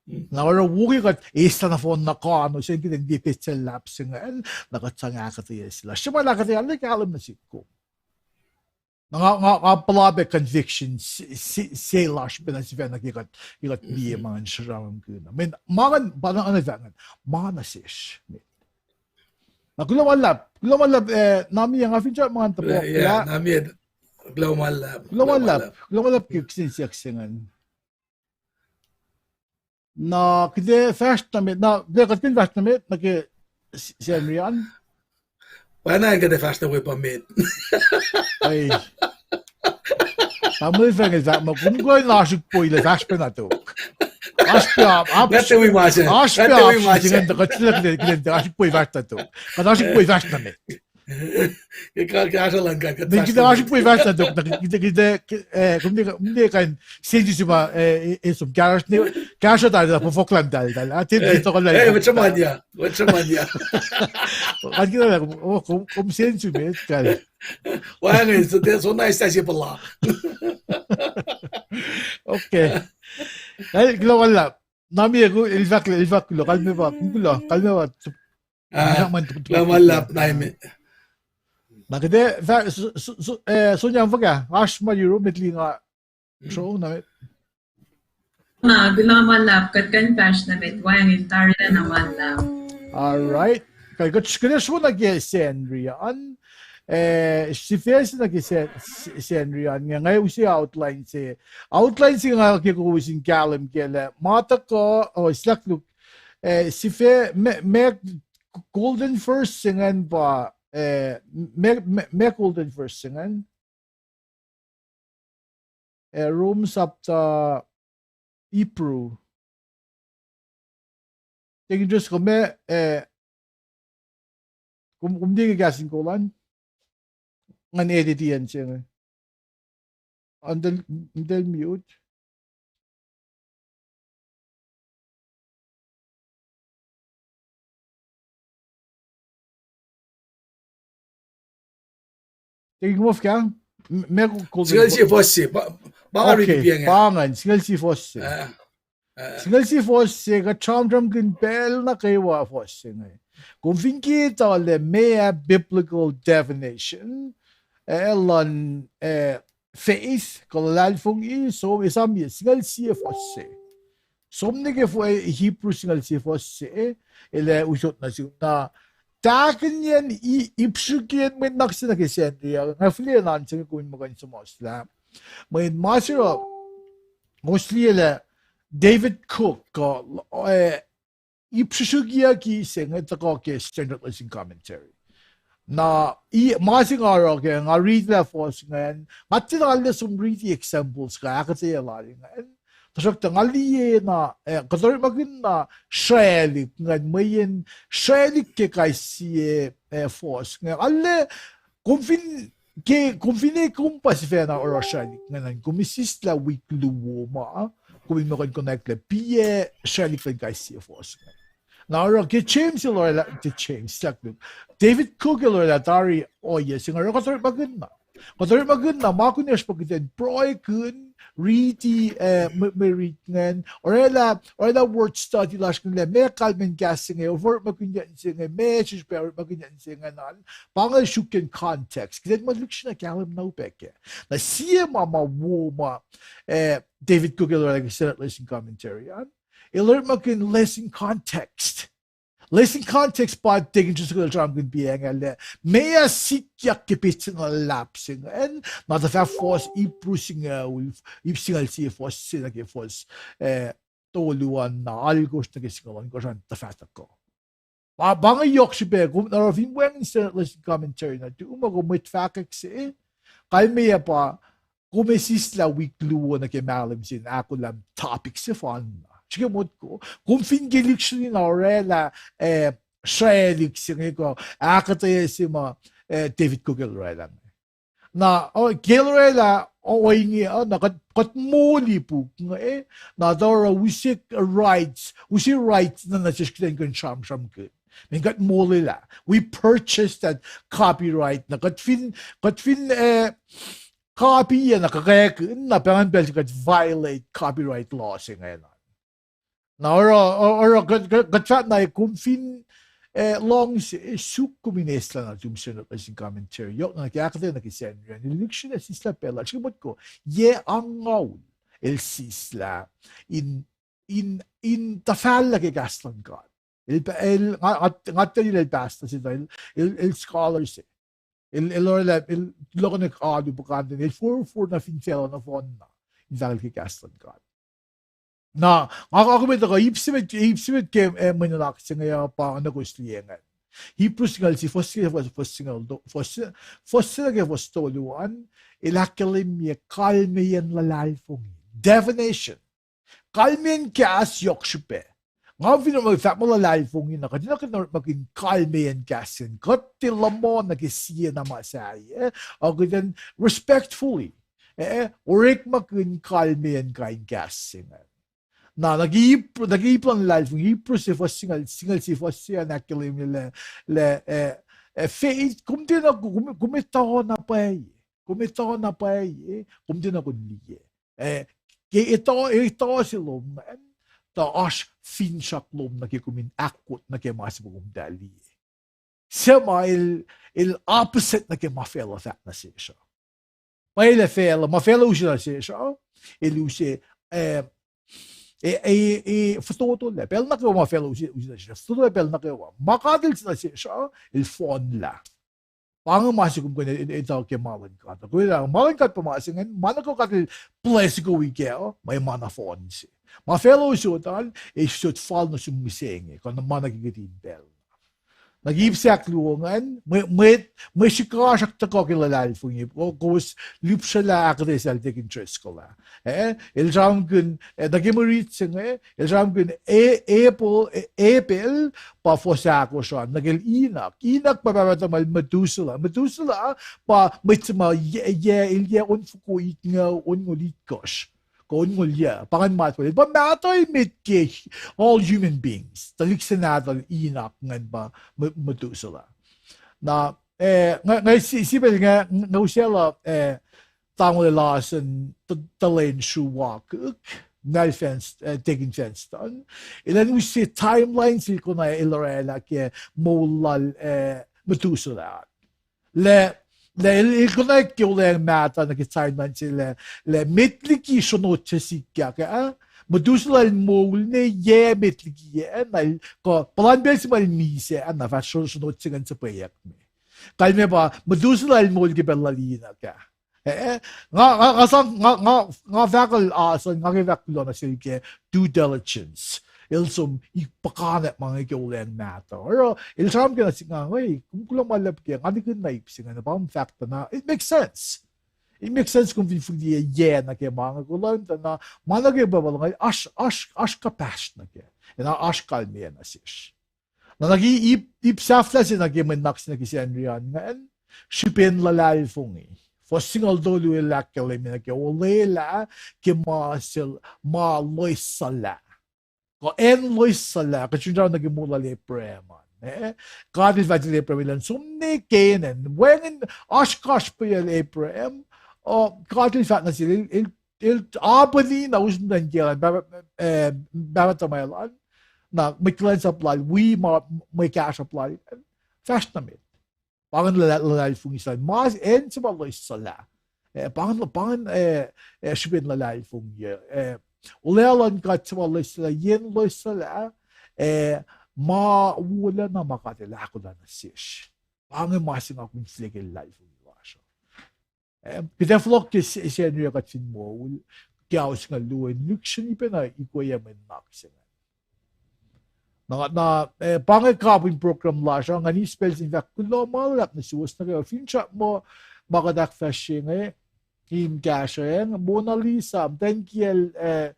Na oruh wo ke kuht eslah nohfohn na kano se, kuht in liye petsac luhlahp se ingacn, na kuht sang ahkuhtweyac se lasr. Sruhmuhn ahkuhtweyac, arlac kahlwem nuh sihk kom. Na nga, nga, nga puhla pac conviction se, se, se lasr pac nuh sifacna ke kuht, ke kuht liye ma ngan sramsramkihn. Mweyen ma ngan, pa na, na fahk ingacn, ma nuh sesr. Na kuloh ma luhlahp, kuloh ma luhlahp, eh, Nami, nga fin srack ma ngan tuhkuh. Yeah, Nami, kuloh ma luhlahp, kuloh ma luhlahp, kuloh ma luhlahp ke kihsen siyuck se ingacn. Na kuht ac fahsr nuh met, na kuht ac fahsr nuh met nuh ke Sacnri an. Pwacnwacng kuht ac fahsr nuh we pa met. Ai. Tamuhlwel Fangel fahk muh kom kuh in oasr uk poi lah fahsr pacna tok. Oasr pac, oasr pac, oasr pac, kuht sila kuht, kuht oasr uk poi fahsr nuh tok. Kuht oasr uk poi fahsr nuh met. Kahsruh luhn God, kuht oasr uk poi fahsr nuh tok, kuht, kuht, eh, kom ne, kom ne kain sensu se ma, eh, eh, som kahsruh, kahsruh taltal, pofoklam taltal, ah, tiac, tiac tohkoh lah, eh, mwet sruhmuhnyuck, mwet sruhmuhnyuck. Kuht kihtin lah, oh, kom, kom sensu met kal. Wacngihn, so, so nice se puhla. Okay. Kuloh ma luhlahp. Nami, el fahk, el fahk kuloh, kalmac pa, kuloh, kalmac pa. Ah, kuloh ma luhlahp, Nami. Na kuht ac, Sonya, fuhkah, oasr ma yurum met liki nga sro na met. Na kuloh ma luhlahp, kuht kuh in fahsr nuh met, wacngihn tari na ma luhlahp. All right. Kuht, kuht, kuht ac sro nuh ke Sacnri an. Eh, sifac se nuh ke Sa-, Sacnri an, nga, nga use outline se. Outline se nga ke kowos in kahlwem kac lah ma tuhkuh, oh, sulakluk, eh, sifac, ma, ma golden verse se ingacn pa, eh, ma, ma, ma golden verse se ingacn. Eh, Rom sapta Hebrew. Tekin just kom, eh, kom, kom tiac ke kahs in kol an. Ngan edit-i acn se inge. Until, until mute. Tekin kom fuhkah? M-, ma ko-, singucul sie fuhs se, pa, pa nga riti piang ah. Pa ingacn, singucul sie fuhs se. Ah, ah. Singucul sie fuhs se, kuht sramsramkihn pacl nuh kwewa fuhs se inge. Kom fin ke etuh lah meac biblical definition, eh, luhn, eh, faith, kuh luhlahlfongi, so, esam ye, singucul sie fuhs se. Som nuh ke fo-, eh, Hebrew singucul sie fuhs se, el ac usot nuh sum na. Tahkihnyacn i-, ip srihkiyacn mwe nuhnak se nuh ke Sacnri ah, nga fihliyac na se inge kom in muh kuh in suhmuhslah. Mweyen ma se oruh, kowos liye lah David Cook, kuh, eh, ip srihsrihkiyucki se inge tuhkuh ke Standard Lesson Commentary. Na, i-, ma se nga oruh ke, nga riti lah fuhs ingacn, nga tiacna arlac som riti examples kuh ahkuhtweyac lal ingacn. Tuhsruhktuh nga liye na, eh, kuht orekmakihn na sraclihk ingacn, mweyen sraclihk ke kais sie, eh, fuhs ingacn. Arlac, kom fin, ke, kom fin ac kom pa sifacna oruh sraclihk ingacn, kom ac sislah wik luo ma, kom in muh kuh in konwacack lah piac sraclihk luhn kais sie fuhs ingacn. Na oruh ke James el orwaclah, ke James, sulakluk, David Cook el orwaclah tari ohiyac se inge, oruh kuht orekmakihn na. Kuht orekmakihn na ma kunacsr pa kuht in pruhekihn, riti, eh, mwe, mwe rit ingacn, orwaclah, orwaclah word study lasr ingacn lah meac kalmacn kahs se inge, orekmakihnyuck se inge, meac srihsrihk pac orekmakihnyuck se ingacn an, pa inge sruokyac context. Kuht in muh lihksreni kahlwem na upac kac. Na sie ma ma wo ma, eh, David Cook el orwaclah ke Standard Lesson Commentary an, el orekmakihn lesson context. Lesson context pa tekin srihsrihk el sramsramkihn piang ah lah meac sikyak ke petsac na luhlahp se ingacn, na tuhfah fuhs Hebrew singucul, ip singucul sie fuhs se nuh ke fuhs, eh, tolu an na alkosr nuh ke singucul ohnkohsr an tuhfah tuhkuh. Pa, pa inge yohk srihpac, kom na oruh fin wacngihn Standard Lesson Commentary na, tuh ma kom mwet fahkwack se, kalmeyac pa, kom ac sislah wik luo nuh ke mahlwem se in ahkolah topic sefanna. srihke motko. Kom fin ke lihksreni na orwaclah, eh, srwaclihk se inge kuh ahkuhtweyac se ma, eh, David Cook el orwaclah inge. Na, oh, ke el orwaclah, oh, ohinge, uh, na kuht, kuht moli puk inge, eh, na tuh oruh use rights, use rights na nuh sesr kuht in kuh in sramsramkihn. Mweyen kuht molwelah. We purchase that copyright. Na kuht fin, kuht fin, eh, copy na kuh kackihn, na pahngon pacl se kuht violate copyright law se ingacn. Na oruh, oruh kuht, kuht, kuht fahk na kom fin, eh, luhngse, eh, suk kom in eslah na Tombstone Revised Standard Commentary, yohk na ke ahkuhtweyac nuh ke Sacnri an, el lihksreni sislah pacl, srihke motko, yac angngaul el sislah in, in, in tuhfahlah ke kahs luhn God. El pa-, el, nga, nga, nga tuh liye el pastor se, el, el, el scholar se. El, el orwaclah, el lokonek alu puhkantwen, el forfor na fin facluh nohfohn na in fahkwack ke kahs luhn God. Na, nga, nga kom etuh kuh ip se met, ip se met ke, eh, mwe nuhnak se inge uh pa na kowos liye ingacn. Hebrew singucul sie, fuhs se, fuhs, fuhs singucul, fuhs se, fuhs se nuh ke fuhs tolu an, el ahkkahlwemye kalmeyacn luhlahlfongi. Definition. Kalmeyacn kahs yohk srihpac. Nga fin orekma fahk muh luhlahlfongi na, kuht enenuh kuht in orekmakihn kalmeyacn kahs se ingacn. Kuht tiac luhman nuh ke sie na ma sahyac, uh, kuht in respectfully, eh, orekmakihn kalmeyacn kain kahs se ingacn. Na, nuh ke Ib-, nuh ke Ib luhn luhlahlfongi, Hebrew se fuhs singucul, singucul sie fuhs se an ahkkahlwemye lah, lah, eh, eh, faith, kom tiacna, kom, kom etuh na pwacye. Kom etuh na pwacye, kom tiacna kuh in liye. Eh, ke etuh, etuh se lom ingacn, tuh oasr finsrak lom nuh ke kom in ahkkot nuh ke ma se ma kom tuh liye. Se ma el, el opposite nuh ke ma facluh fahk nuh sesr uh. Ma el ac facluh, ma facluh use nuh sesr uh, el use, eh, e, e, e, fototo lah. Pacl nuh kwewa ma facluh use, use nuh sesr uh, fototo lah pacl nuh kwewa. Ma God el use nuh sesr uh, el fohnlah. Pa inge ma se kom kuh in e-, e-, etuh ke ma luhn God. Kom etuh, ma luhn God pa ma se ingacn, ma nuh kwewa God el bless kom wi kac uh, ma, ma na fohn se. Ma facluh usot an, ac usot fal nuh sum mihsenge, kuh na ma nuh ke kihtin pacl. Na ke ip se ahkluo ingacn, mwe, mwe, mwe srihkasrak tuhkuh ke luhlahlfongi, ko-, kowos lihpsrelah ahkuhtweyac sel Deacon Driscoll ah. Eh, el sramsramkihn, eh, nuh ke mwe rit se inge, el sramsramkihn, e-, Abel, e-, Abel, pa fuhs ahkosr an, nuh ke Enoch. Enoch pa pahpah tuhmwacl Methuselah. Methuselah pa mwet se ma yac, yac, el yac onfoko itngoul, onngoul itkohsr. Kuh onngoul yac, pa ingacn matwac. El pa mahtuh emet ke all human beings. Tuhlihk se nahtuhl Enoch ingacn pa Me-, Methuselah. Na, eh, nga, nga si-, sipel nga, nga usaclah, eh, tamuhlwel Larson, t-, tuhlihk sruwakihk, nal Fenst-, eh, Deacon Fenston. Elan use timeline sel konwacack el orwaclah ke moul lal, eh, Methuselah. Lah, lah el, el konwacack ke Olweacng Mahtuh nuh ke timeline se lah, lah met liki sronot se sikyak ah, Methuselah el moul ne yac met liki ah, na el kuh puhlan pacl se ma el misac ah, na fah sro-, sronot se ingacn suhpweyuckme. Kalmac pa, Methuselah el moul ke pacl lal Enoch ah. Eh, nga, nga, nga sang, nga, nga, nga fahk el Larson, nga ke fahk kuloh nuh sel ke due diligence. El som i puhkantwen ma inge ke Olweacng Mahtuh. Oruh, el sramsram ke na sik nga, hey, kom kuloh ma luhlahp ke, nga nikihn na ip se ingacn, pa kom fahk tuh na, it makes sense. It makes sense kom fin fihliyac nuh ke ma inge, kuloh tuh na, ma nuh ke Bible inge, oasr, oasr, oasr kuhpahsr nuh ke. Na oasr kalmeyac nuh sesr. Na nuh ke ip, ip sahflah se nuh ke mwe nuhnak se nuh ke Sacnri an ingacn, srihpen luhlahlfongi. Fuhs singucul tolu el ahkkahlwemye nuh ke olwelah ke ma sel ma loessuhlah. Kuh acn loessuhlah, kuht srihke nuh ke moul lal Abraham an. Eh? God el fahk sel Abraham elan som nuh Canaan. Wacngihn oasr kasrpacl Abraham, uh, God el fahk nuh sel, el, el, el apwacni na us muhtwacn kiyacl an, pahpah, eh, pahpah tuhmwacl an, na mwet kuhlwacnsap lal, wi ma, mwe kahsruhp lal, fahsr nuh met. Pa ingacn luhla-, luhlahlfongi sel, ma acn se ma loessuhlah. Eh, pa ingacn, pa ingacn, eh, eh, srihpen luhlahlfongi, eh, olwelah luhn God se ma loessuhlah, yen loessuhlah, eh, ma wolacna ma God el ahkolah nuh sesr. Pa inge ma se nga kom fin fihliyac ke luhlahlfongi lasr uh. Eh, kuht ac fohlohk ke Se-, Sacnri ah kuht fin moul, ke ao singucul luo in lihksreni pacna ikoac mwe nuhnak se ingacn. Na, na, eh, pa inge kapihn program lasr uh, nga eis pacl se in fahk kuloh ma luhlahp nuh suwos nuh kwewa, finsrak muh ma kuht ahkfahsrye inge, in kahsrweacng, Mona Lisa, muhtwacn kiyacl, eh,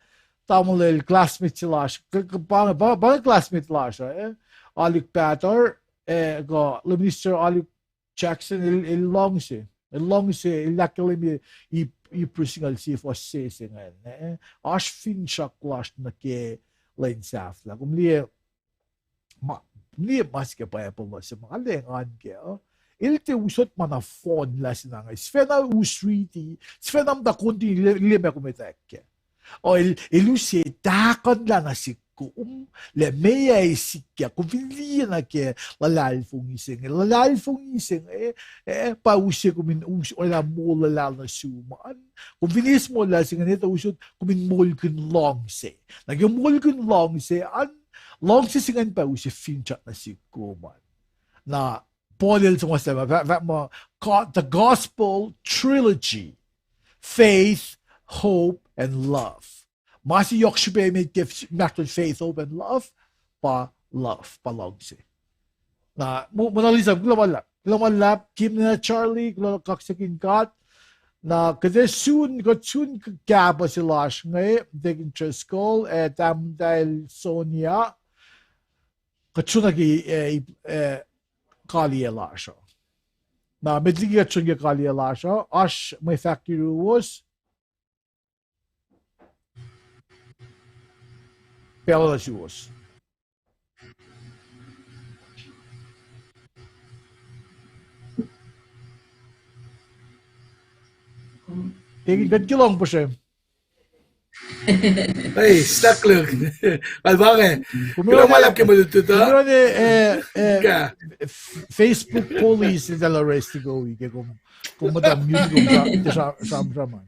tamuhlwel classmate se lasr, pa, pa, pa classmate lasr uh, eh, Alik Patar, eh, kuh Minister Alik Jackson, el, el luhngse, el luhngse, el ahkkahlwemye Ib-, Ibru singucul sie fuhs se se ingacn, eh, oasr finsrak lasr nuh ke lwen sahflah. Kom liye, ma, liye ma se ke Bible uh se ma nga lwengan kac uh, el tiac usot ma na fohnlah se na inge, sifacna us riti, sifacna muhta continue liye, liye ma kom etuh kac. O, el, el use tahkuhnlah nuh sihk kom, lah meac ac sikyak, kom fin liye nuh ke luhlahlfongi se inge, luhlahlfongi se inge, eh, pa use kom in us, oraclah moul luhlahl nuh sum an. Kom fin eis moul luhlahl se inge, etuh usot kom in moulkihn luhngse. Na ke moulkihn luhngse an, luhngse se ingacn pa use finsrak nuh sihk kom an. Na Paul el suhmuhslah ma, fah-, fahk muh, God, the gospel trilogy, faith, hope, and love. Ma se yohk srihpac emet ke f-, nahtuhl faith, hope, and love, pa love, pa luhngse. Na, Mo-, Mona Lisa, kuloh ma luhlahp, kuloh ma luhlahp, Kim na Charlie, kuloh kaksakihn God. Na, kuht ac sun, kuht sun k-, kahpuh se lasr inge, Deacon Driscoll, eh, Tahmtahel Sonia, kuht sun nuh ke, eh, ip-, eh, kaliyac lasr uh. Na, met liki kuht sun ke kaliyac lasr uh, oasr mwe fahk yuruwos, pacl uh suwos. Deacon, kuht ke lohng puhsrem. Hey, stuck luk. Kalpang e. Kuloh ma luhlahp ke mwe lutlut uh. Kom run, eh, eh, Facebook police eltahl arrest-i kom ke kom, kom muhta mute, kom sra-, sra-, sramsram an.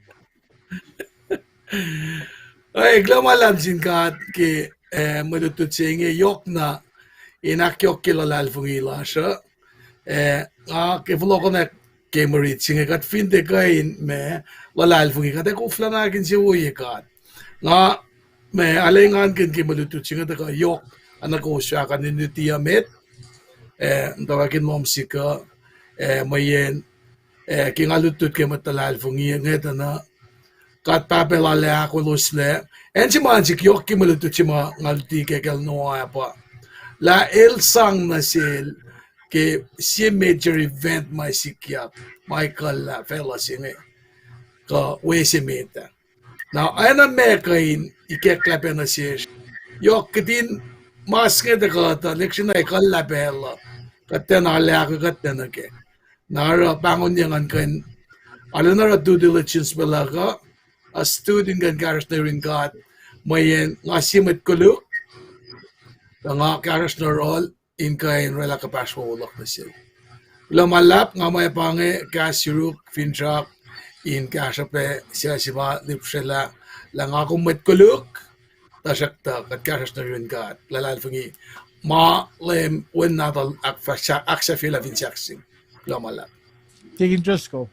Hey, kuloh ma luhlahp sin God ke, eh, mwe lutlut se inge yohk na in ahkyohkye luhlahlfongi lasr uh. Eh, nga ke fohlohkohnak ke mwe rit se inge kuht fin tiac kuh in ma luhlahlfongi, kuht ac koflah na ke insewowo God. Nga ma arulacna engankihn ke mwe lutlut se inge tuhkuh yohk, ac na kowos fahk an in luti uh met, eh, muhtwacwacack in lohm sihk uh, eh, mweyen, eh, ke nga lutlut ke mwet luhlahlfongi inge tuh na, God Pahpah lal ac ahkoloslac. Acn se ma sik yohk ke mwe lutlut se ma nga luti ke kacl Noah ah pa lah el sang nuh sel ke sie major event ma sikyak, ma ekuhllah facluh se inge, kuh we se met ah. Na oacna ma kuh in ikacklah pac nuh sesr, yohk kihtin mas inge tuh kuht uh, lihksreni ekuhllah pacl uh, kuht tiacna arlac ahkkuht nuh kac. Na oruh pahngonyuck ngan kuh in arulacna oruh due diligence pa luhk uh, a student kuh in kahsruhsr nuh yurin God, mweyen nga sie mwet koluk, tuh nga kahsruhsr nuh yohrohl in kuh in oraclah kuhpahsr wowo luhk nuh sel. Kuloh ma luhlahp, nga mwe pa inge kahs yuruk finsrak in kahsruh pac suc se ma lihpsrwelah lah nga kom mwet koluk, tuhsruhktuh kuht kahsruhsr nuh yurin God, luhlahlfongi ma Leum Wen nahtuhl ahksahfyelah fin sahk sing. Kuloh ma luhlahp. Deacon Driscoll,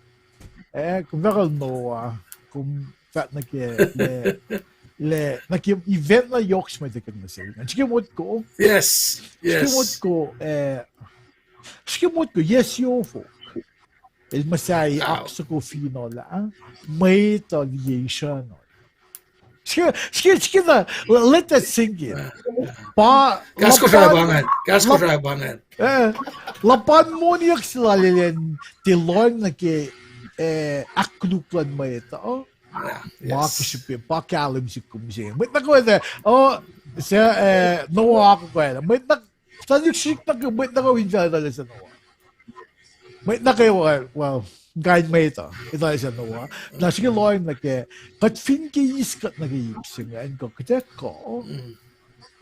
eh, kom fahk Noah, kom fahk nuh ke, lah, lah nuh ke event na yohk se ma tiac kuh in nuh sel. Srihke motko. Yes, srihke motko, eh, srihke motko, yes, yohfok. El muhsahi oak soko finohl ah, mwet uh liye isrucnuhl. Srihke, srihke, srihke na, let that sink in. Pa, kahs kosrae pa ingacn, kahs kosrae pa ingacn. Eh, luhpan moniyuck se lal el an tiac lohng nuh ke, eh, ahkkoluk luhn mwet uh. Ma ke srihpac pa kahlwem sihk kom se. Mwet nuh kwewa, oh, se, eh, Noah kwewa. Mwet nuh, tuhlihk srihk nuh ke, mwet nuh kwewa in fahk etuh lah se Noah. Mwet nuh kwewa, well, kain mwet uh etuh lah se Noah. Na srihke lohng nuh ke, kuht fin ke eis kuht nuh ke ip se ingacn kuh kuht ac kuh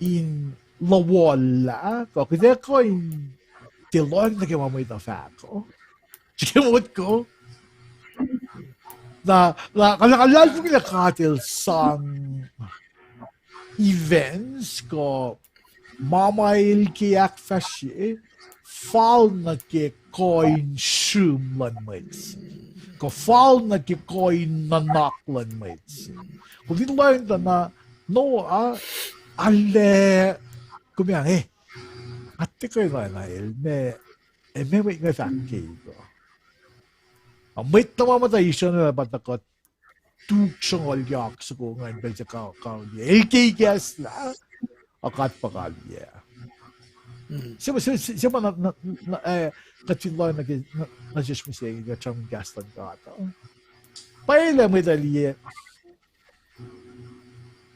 in lowollah, kuh kuht ac kuh in tiac lohng nuh ke ma mwet uh fahk uh. Srihke motko. Na, na, kuh luhlahlfongi lah God el sang events kuh ma ma el ke ahkfahsrye fal nuh ke kuh in srum luhn mwet se, kuh fal nuh ke kuh in nuhnak luhn mwet se. Kom fin lohng tuh na Noah, arlac, kom ac, eh, nga tiac kuh in oacna el, ma, eh, ma mwet inge fahk ke kuh. A mwet nuh ma muhta isrucnuhl pa tuh kuht tuk sruhnguhl yohk soko ingacn pacl se ka-, kauli. El ke ikacslah, a God pa kauli. Mm. Se ma, se, se, se ma na, na, na, eh, kuht fin lohacng nuh ke, na, na sesr mihsenge, kuht sramsram kahs luhn God uh. Pwacye lah mwet uh liye,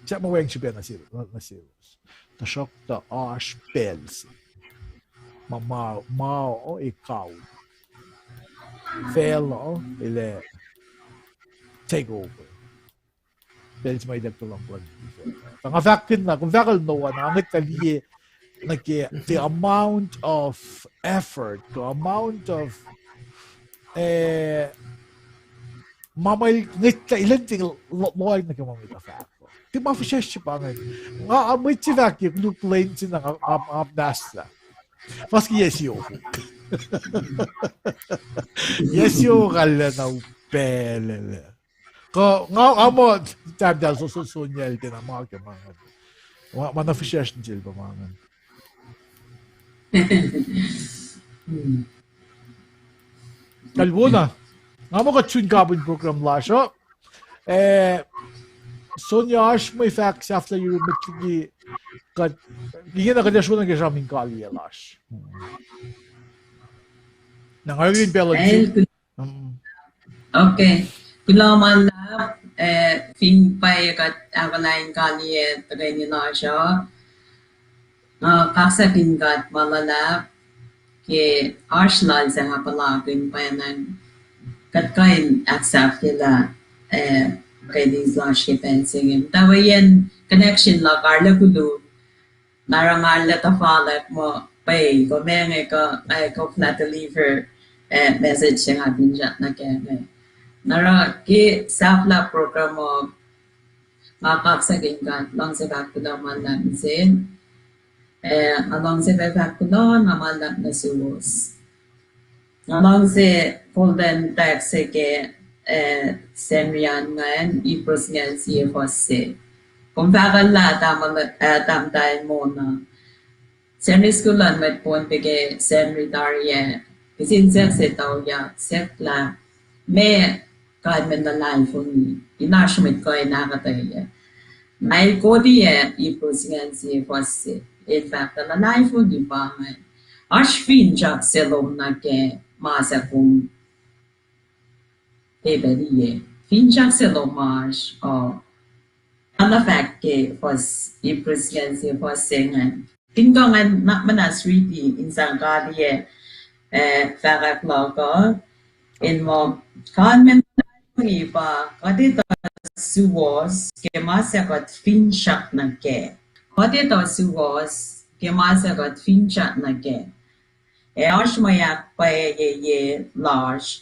sahp ma wacngihn srihpac nuh sel, nuh, nuh selos. Tuhsruhktuh oasr pacl se ma, ma, ma, oh, e kaul. Facluh, el ac take over. Pacl se ma ituckyang luhn God. Tuh nga fahk kihn na, kom fahk el Noah na, nga tuh liye nuh ke the amount of effort, the amount of, eh, ma ma el ngwetlah, elan tiac lo-, lohacng nuh ke ma mwet uh fahk. Tiac ma fihsracsr se pa ingacn. Nga, a, mwet se fahk ke koluk plane se na nga, nga, nga nahslah. Fuhs ke yac siofok. Yac siofok kahllah na upaclac. Kuh nga, nga muh tahmtahel so, so, Sonya el tiacna ma ke ma ingacn. Ma, ma na fihsracsr nuh sel pa ma ingacn. Kalweni, nga muh kuht sun kapihn program lasr uh. Eh, Sonya, oasr mwe fahk sahflah yurum met liki kuht, ingena kuht ac srolah ke sramsram in kaliyac lasr. Na nga rin pacl uh. Okay. Kuloh ma luhlahp, eh, fin pwacye kuht ahkolah in kaliyac tuhkweni lasr uh. Nga kaksakin God ma luhlahp ke oasr lal se nga puhlakihn pwacnwacng kuht kuh in ahksahfyelah, eh, ke lis lasr ke pacl se inge. Tuh wiyacn connection luhk arlac koluk. Na oruh nga arlac tuhfahlah muh pwacye, kom inge kuh, eh, koflah deliver, eh, message se nga finsrak nuh kac inge. Na oruh ke sahflah program uh, nga kaksakin God, luhngse fahk kuloh ma luhlahp nuh sel. Eh, nga luhngse pac fahk kuloh na ma luhlahp nuh suwos. Nga luhngse golden text se ke, eh, Sacnri an ingacn, Hebrews singucul sie fuhs se. Kom fahkwaclah tamuhlwel, eh, tahmtahel Mona. Sacnri school luhn mwet Pohnpei ke Sacnri tari ah, kihsen siyuck se tuyak, siyuck lah, meac kalmacn luhlahlfongi, in oasr mwet kuh in ahkuhtweyac. Na el koti ah Hebrews singucul sie fuhs se, el fahk lah luhlahlfongi pa ingacn. Oasr finsrak se lom nuh ke ma suc kom tiac liye. Finsrak se lom oasr, uh, na fahk ke fuhs Hebrews singucul sie fuhs se ingacn. Fin kuh ngan nuhnak muhnahs riti in sang kaliyac, eh, fahkwack luhk uh, in muh, kalmacn luhlahlfongi pa kuht etuh suwohs ke ma suc kuht finsrak nuh kac. Kuht etuh suwohs ke ma suc kuht finsrak nuh kac. Ac oasr mwe ahkpwacyeye lasr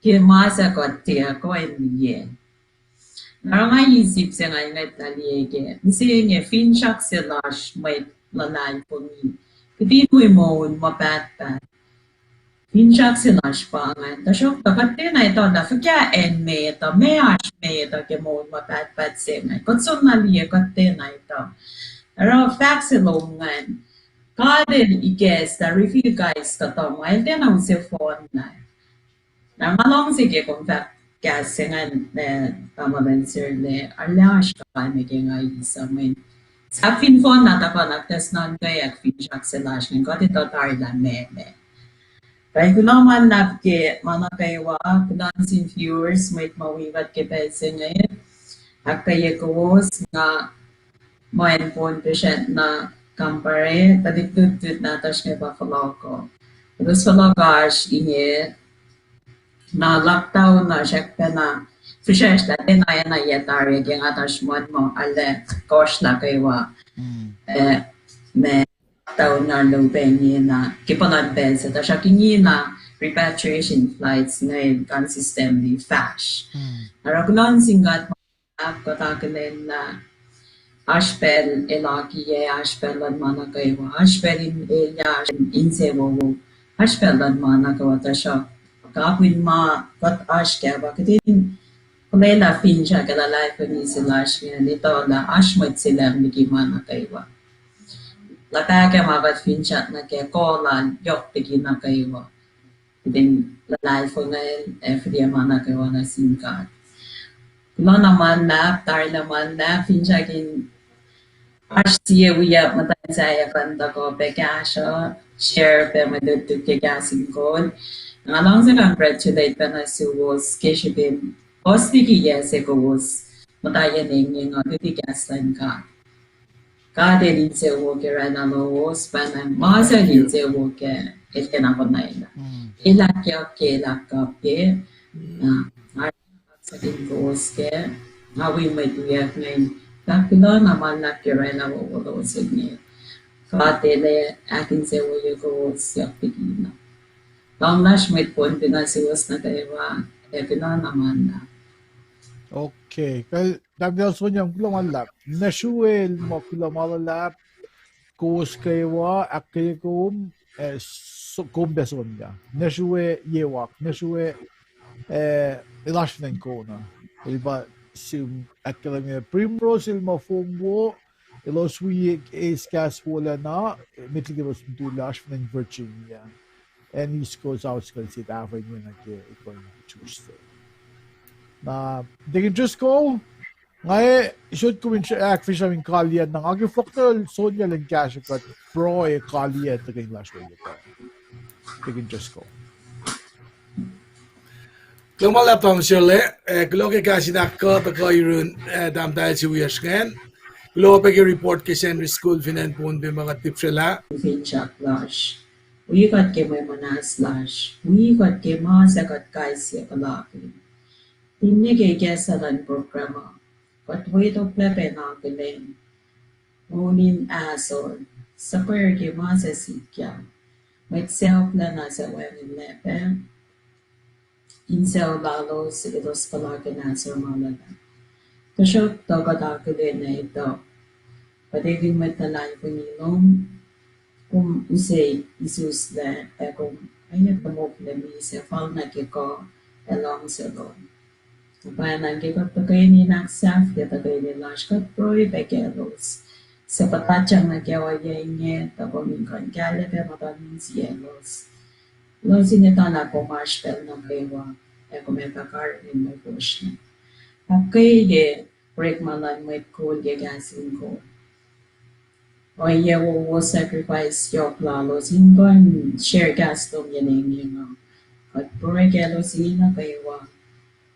ke ma suc kuht tiac kuh in liye. Na oruh nga sip se nga ngwetlah liye ke mihsenge finsrak se lasr mwet luhlahlfongi. Kuht in wi moul ma pahtpaht. Finsrak se lasr pa ingacn. Tuhsruhktuh kuht tiacna etuh lah fuhkah acn met uh, meac oasr met uh ke moul ma pahtpaht se ingacn. Kuht soenna liye, kuht tiacna etuh. Oruh fahk se lom ingacn. God el ikacslah, reveal kais kuhtuh ma el tiacna use fohnlah. Na nga luhngse ke kom fahk kahs se ingacn, eh, tamuhlwel Sirlac, arlac oasr kalmac ke nga eis uh mweyen sahp fin fohnlah tuhkuh na kuht eis nuhnkweyuck finsrak se lasr ingacn, kuht etuh tari lah meac, meac. Pwacye, kuloh ma luhlahp ke ma nuh kwewa, kuloh nuh sin viewers, mwet ma wi kuht ke pacl se inge. Ahkkweye kowos, nga muh acn Pohnpei srackna Kampare, tuhlihk lutlut nahtuhsr inge pa fohlohkoh. Elos fohlohkoh oasr inge, na lockdown uh srackpacna fihsracsrlah, tiacna yac tari ke nga tuh sruhmuhn muh arlac kohsrlah kwewa. Eh, ma lockdown uh lopacna ke puhlan pacl se, tuhsruhk ingena repatriation flights inge consistently fahsr. Oruh kuloh nuh sin God, kuht akihlen lah oasr pacl el akiyac, oasr pacl luhn ma nuh kwewa, oasr pacl in elyah, oasr insewowo, oasr pacl luhn ma nuh kwewa, tuhsruhk kapihn ma kuht oasr kac pa kuht in fuhlwelah finsrak ke luhlahlfongi se lasr inge, etuh lah oasr mwet se lucng liki ma nuh kwewa. Lah pahkah ma kuht finsrak nuh kac, kuh lal yohk liki nuh kwewa. Kuht in luhlahlfongi, ac fihliyac ma nuh kwewa nuh sin God. Lun na ma luhlahp, tari na ma luhlahp, finsrak in oasr sie wiyuck muhtwacn sahyac kuh in tuhkuh pac kahsruh, share pac mwe lutlut ke kahs in kol. Nga luhngse congratulate pac nuh suwos ke srihpen puhs liki yac se kowos muhta yen engyeng uh luti kahs luhn God. God El insewowo ke oraclah lowos, pacna ma se el insewowo kac, el kena konwaclah. El ahkyohkye, el ahkkapye, na, nga kaksakin kowos kac, nga wi mwet wiyuck ingacn, fahk kuloh na ma luhlahp ke oraclah wowo lowos inge. God El ac ahkinsewowoye kowos yohk liki na. Luhngse lasr mwet Pohnpei nuh suwos nuh kwewa, ac kuloh na ma luhlahp. Okay, kal, Tahmtahel Sonia, kuloh ma luhlahp. Nuh sruel ma kuloh ma luhlahp, kowos kwewa, ahkkweye kom, eh, so-, kom pac Sonia. Nuh srue Yewak, nuh srue, eh, elasr fin acn Kona. El pa sim ahkkahlwemye Primrose el ma fong wo, elos wi eis kahs wolacna, met liki elos mutul lasr fin acn Virginia. Acn East Coast, South Coast, se tahfuh inge nuh ke ekuh in Tuesday. Na, Deacon Driscoll, nga ac sot kom in ahkfihsracsr in kaliyac na, nga ke fohlohk Sonia elan kahsruh kuht pruhe kaliyac tuhkweni lasr we. Deacon Driscoll. Kuloh ma luhlahp Tom Sele, eh, kuloh ke kahs in ahkkuh tuhkuh yurin, eh, tahmtahel se wiyacsr ingacn. Kuloh pac ke report ke Sacnri School fin acn Pohnpei ma kuht lihpsrelah. Finsrak lasr. Wi kuht ke mwe muhnahs lasr. Wi kuht ke ma suc kuht kais sie puhlakihn. Finne ke ikacslah luhn program uh, kuht wetoklac pac in akihlen moul in ahsor, suhpwacr ke ma suc sikyak. Mwet sacohklacna suc wacngihnlac pac, insucu lalos elos puhlakihn ahsor ma luhlahp. Tuhsruhktuh kuht akihlen etuh, kuht ekihn mwet luhlahlfongi lom, kom use isuslac, ac kom oacyacpac moklac misac fal nuh ke kuh ac luhngse lom. Pwacnwacng ke kuht tuhkweni in ahksahfye tuhkweni lasr, kuht pruhe pac kaclos suc puhtatyang nuh ke ohiyac inge, tuh kom in kuh in kahlwem pac muhtuhn insiyaclos. Elos in etuh lah kom oasr pacl nuh kwewa, ac kom ac fah karihngihn mwe fosrngah. Ahkkweye orekma luhn mwet kol ke kahs in kol. Ohiyac wowo sacrifice yohk lalos in kuh in share kahs lom yen engyeng uh. Kuht pruhe kaclos inge nuh kwewa.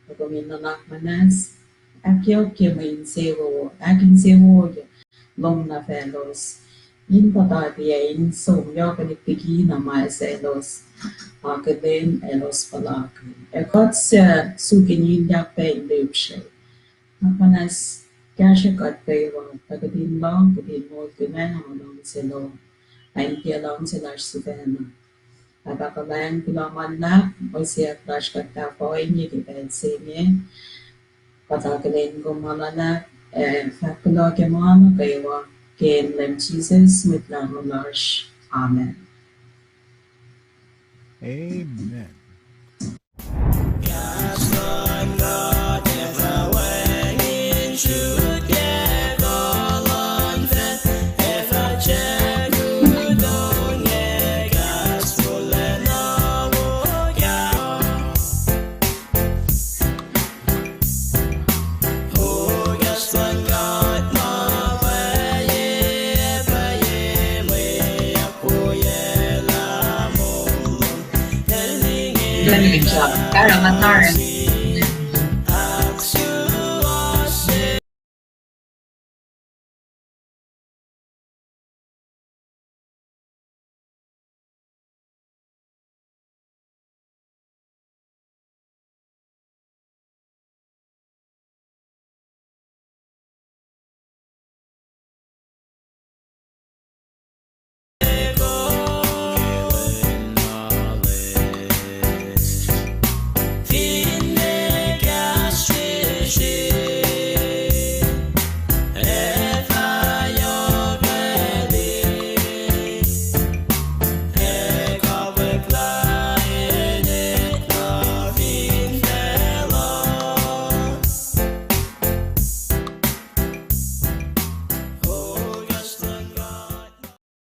Ac kom in nuhnak muhnahs, ahkyohkye mwe insewowo, ahkinsewowoye lom nuh faclos, in puhtati ac in som yohkwelihk liki na ma selos akihlen, elos puhlakihn. Ac kuht suc suk in ilyak pac in lihpsre, nuhnak muhnahs kahsruh kuht kwewa, tuh kuht in lohng, kuht in moulkihn ma luhngse lom, ac in tiac luhngse lasr sifacna. Ac pahkotwen kuloh ma luhlahp, mwe siyuck lasr kuht tahfuh ohinge ke pacl se inge. Kuht akihlen kom ma luhlahp, ac fahk kuloh ke ma nuh kwewa, ke inen Leum Jisus, Mwet Lahngo lasr. Amen. Amen. Tara, tara.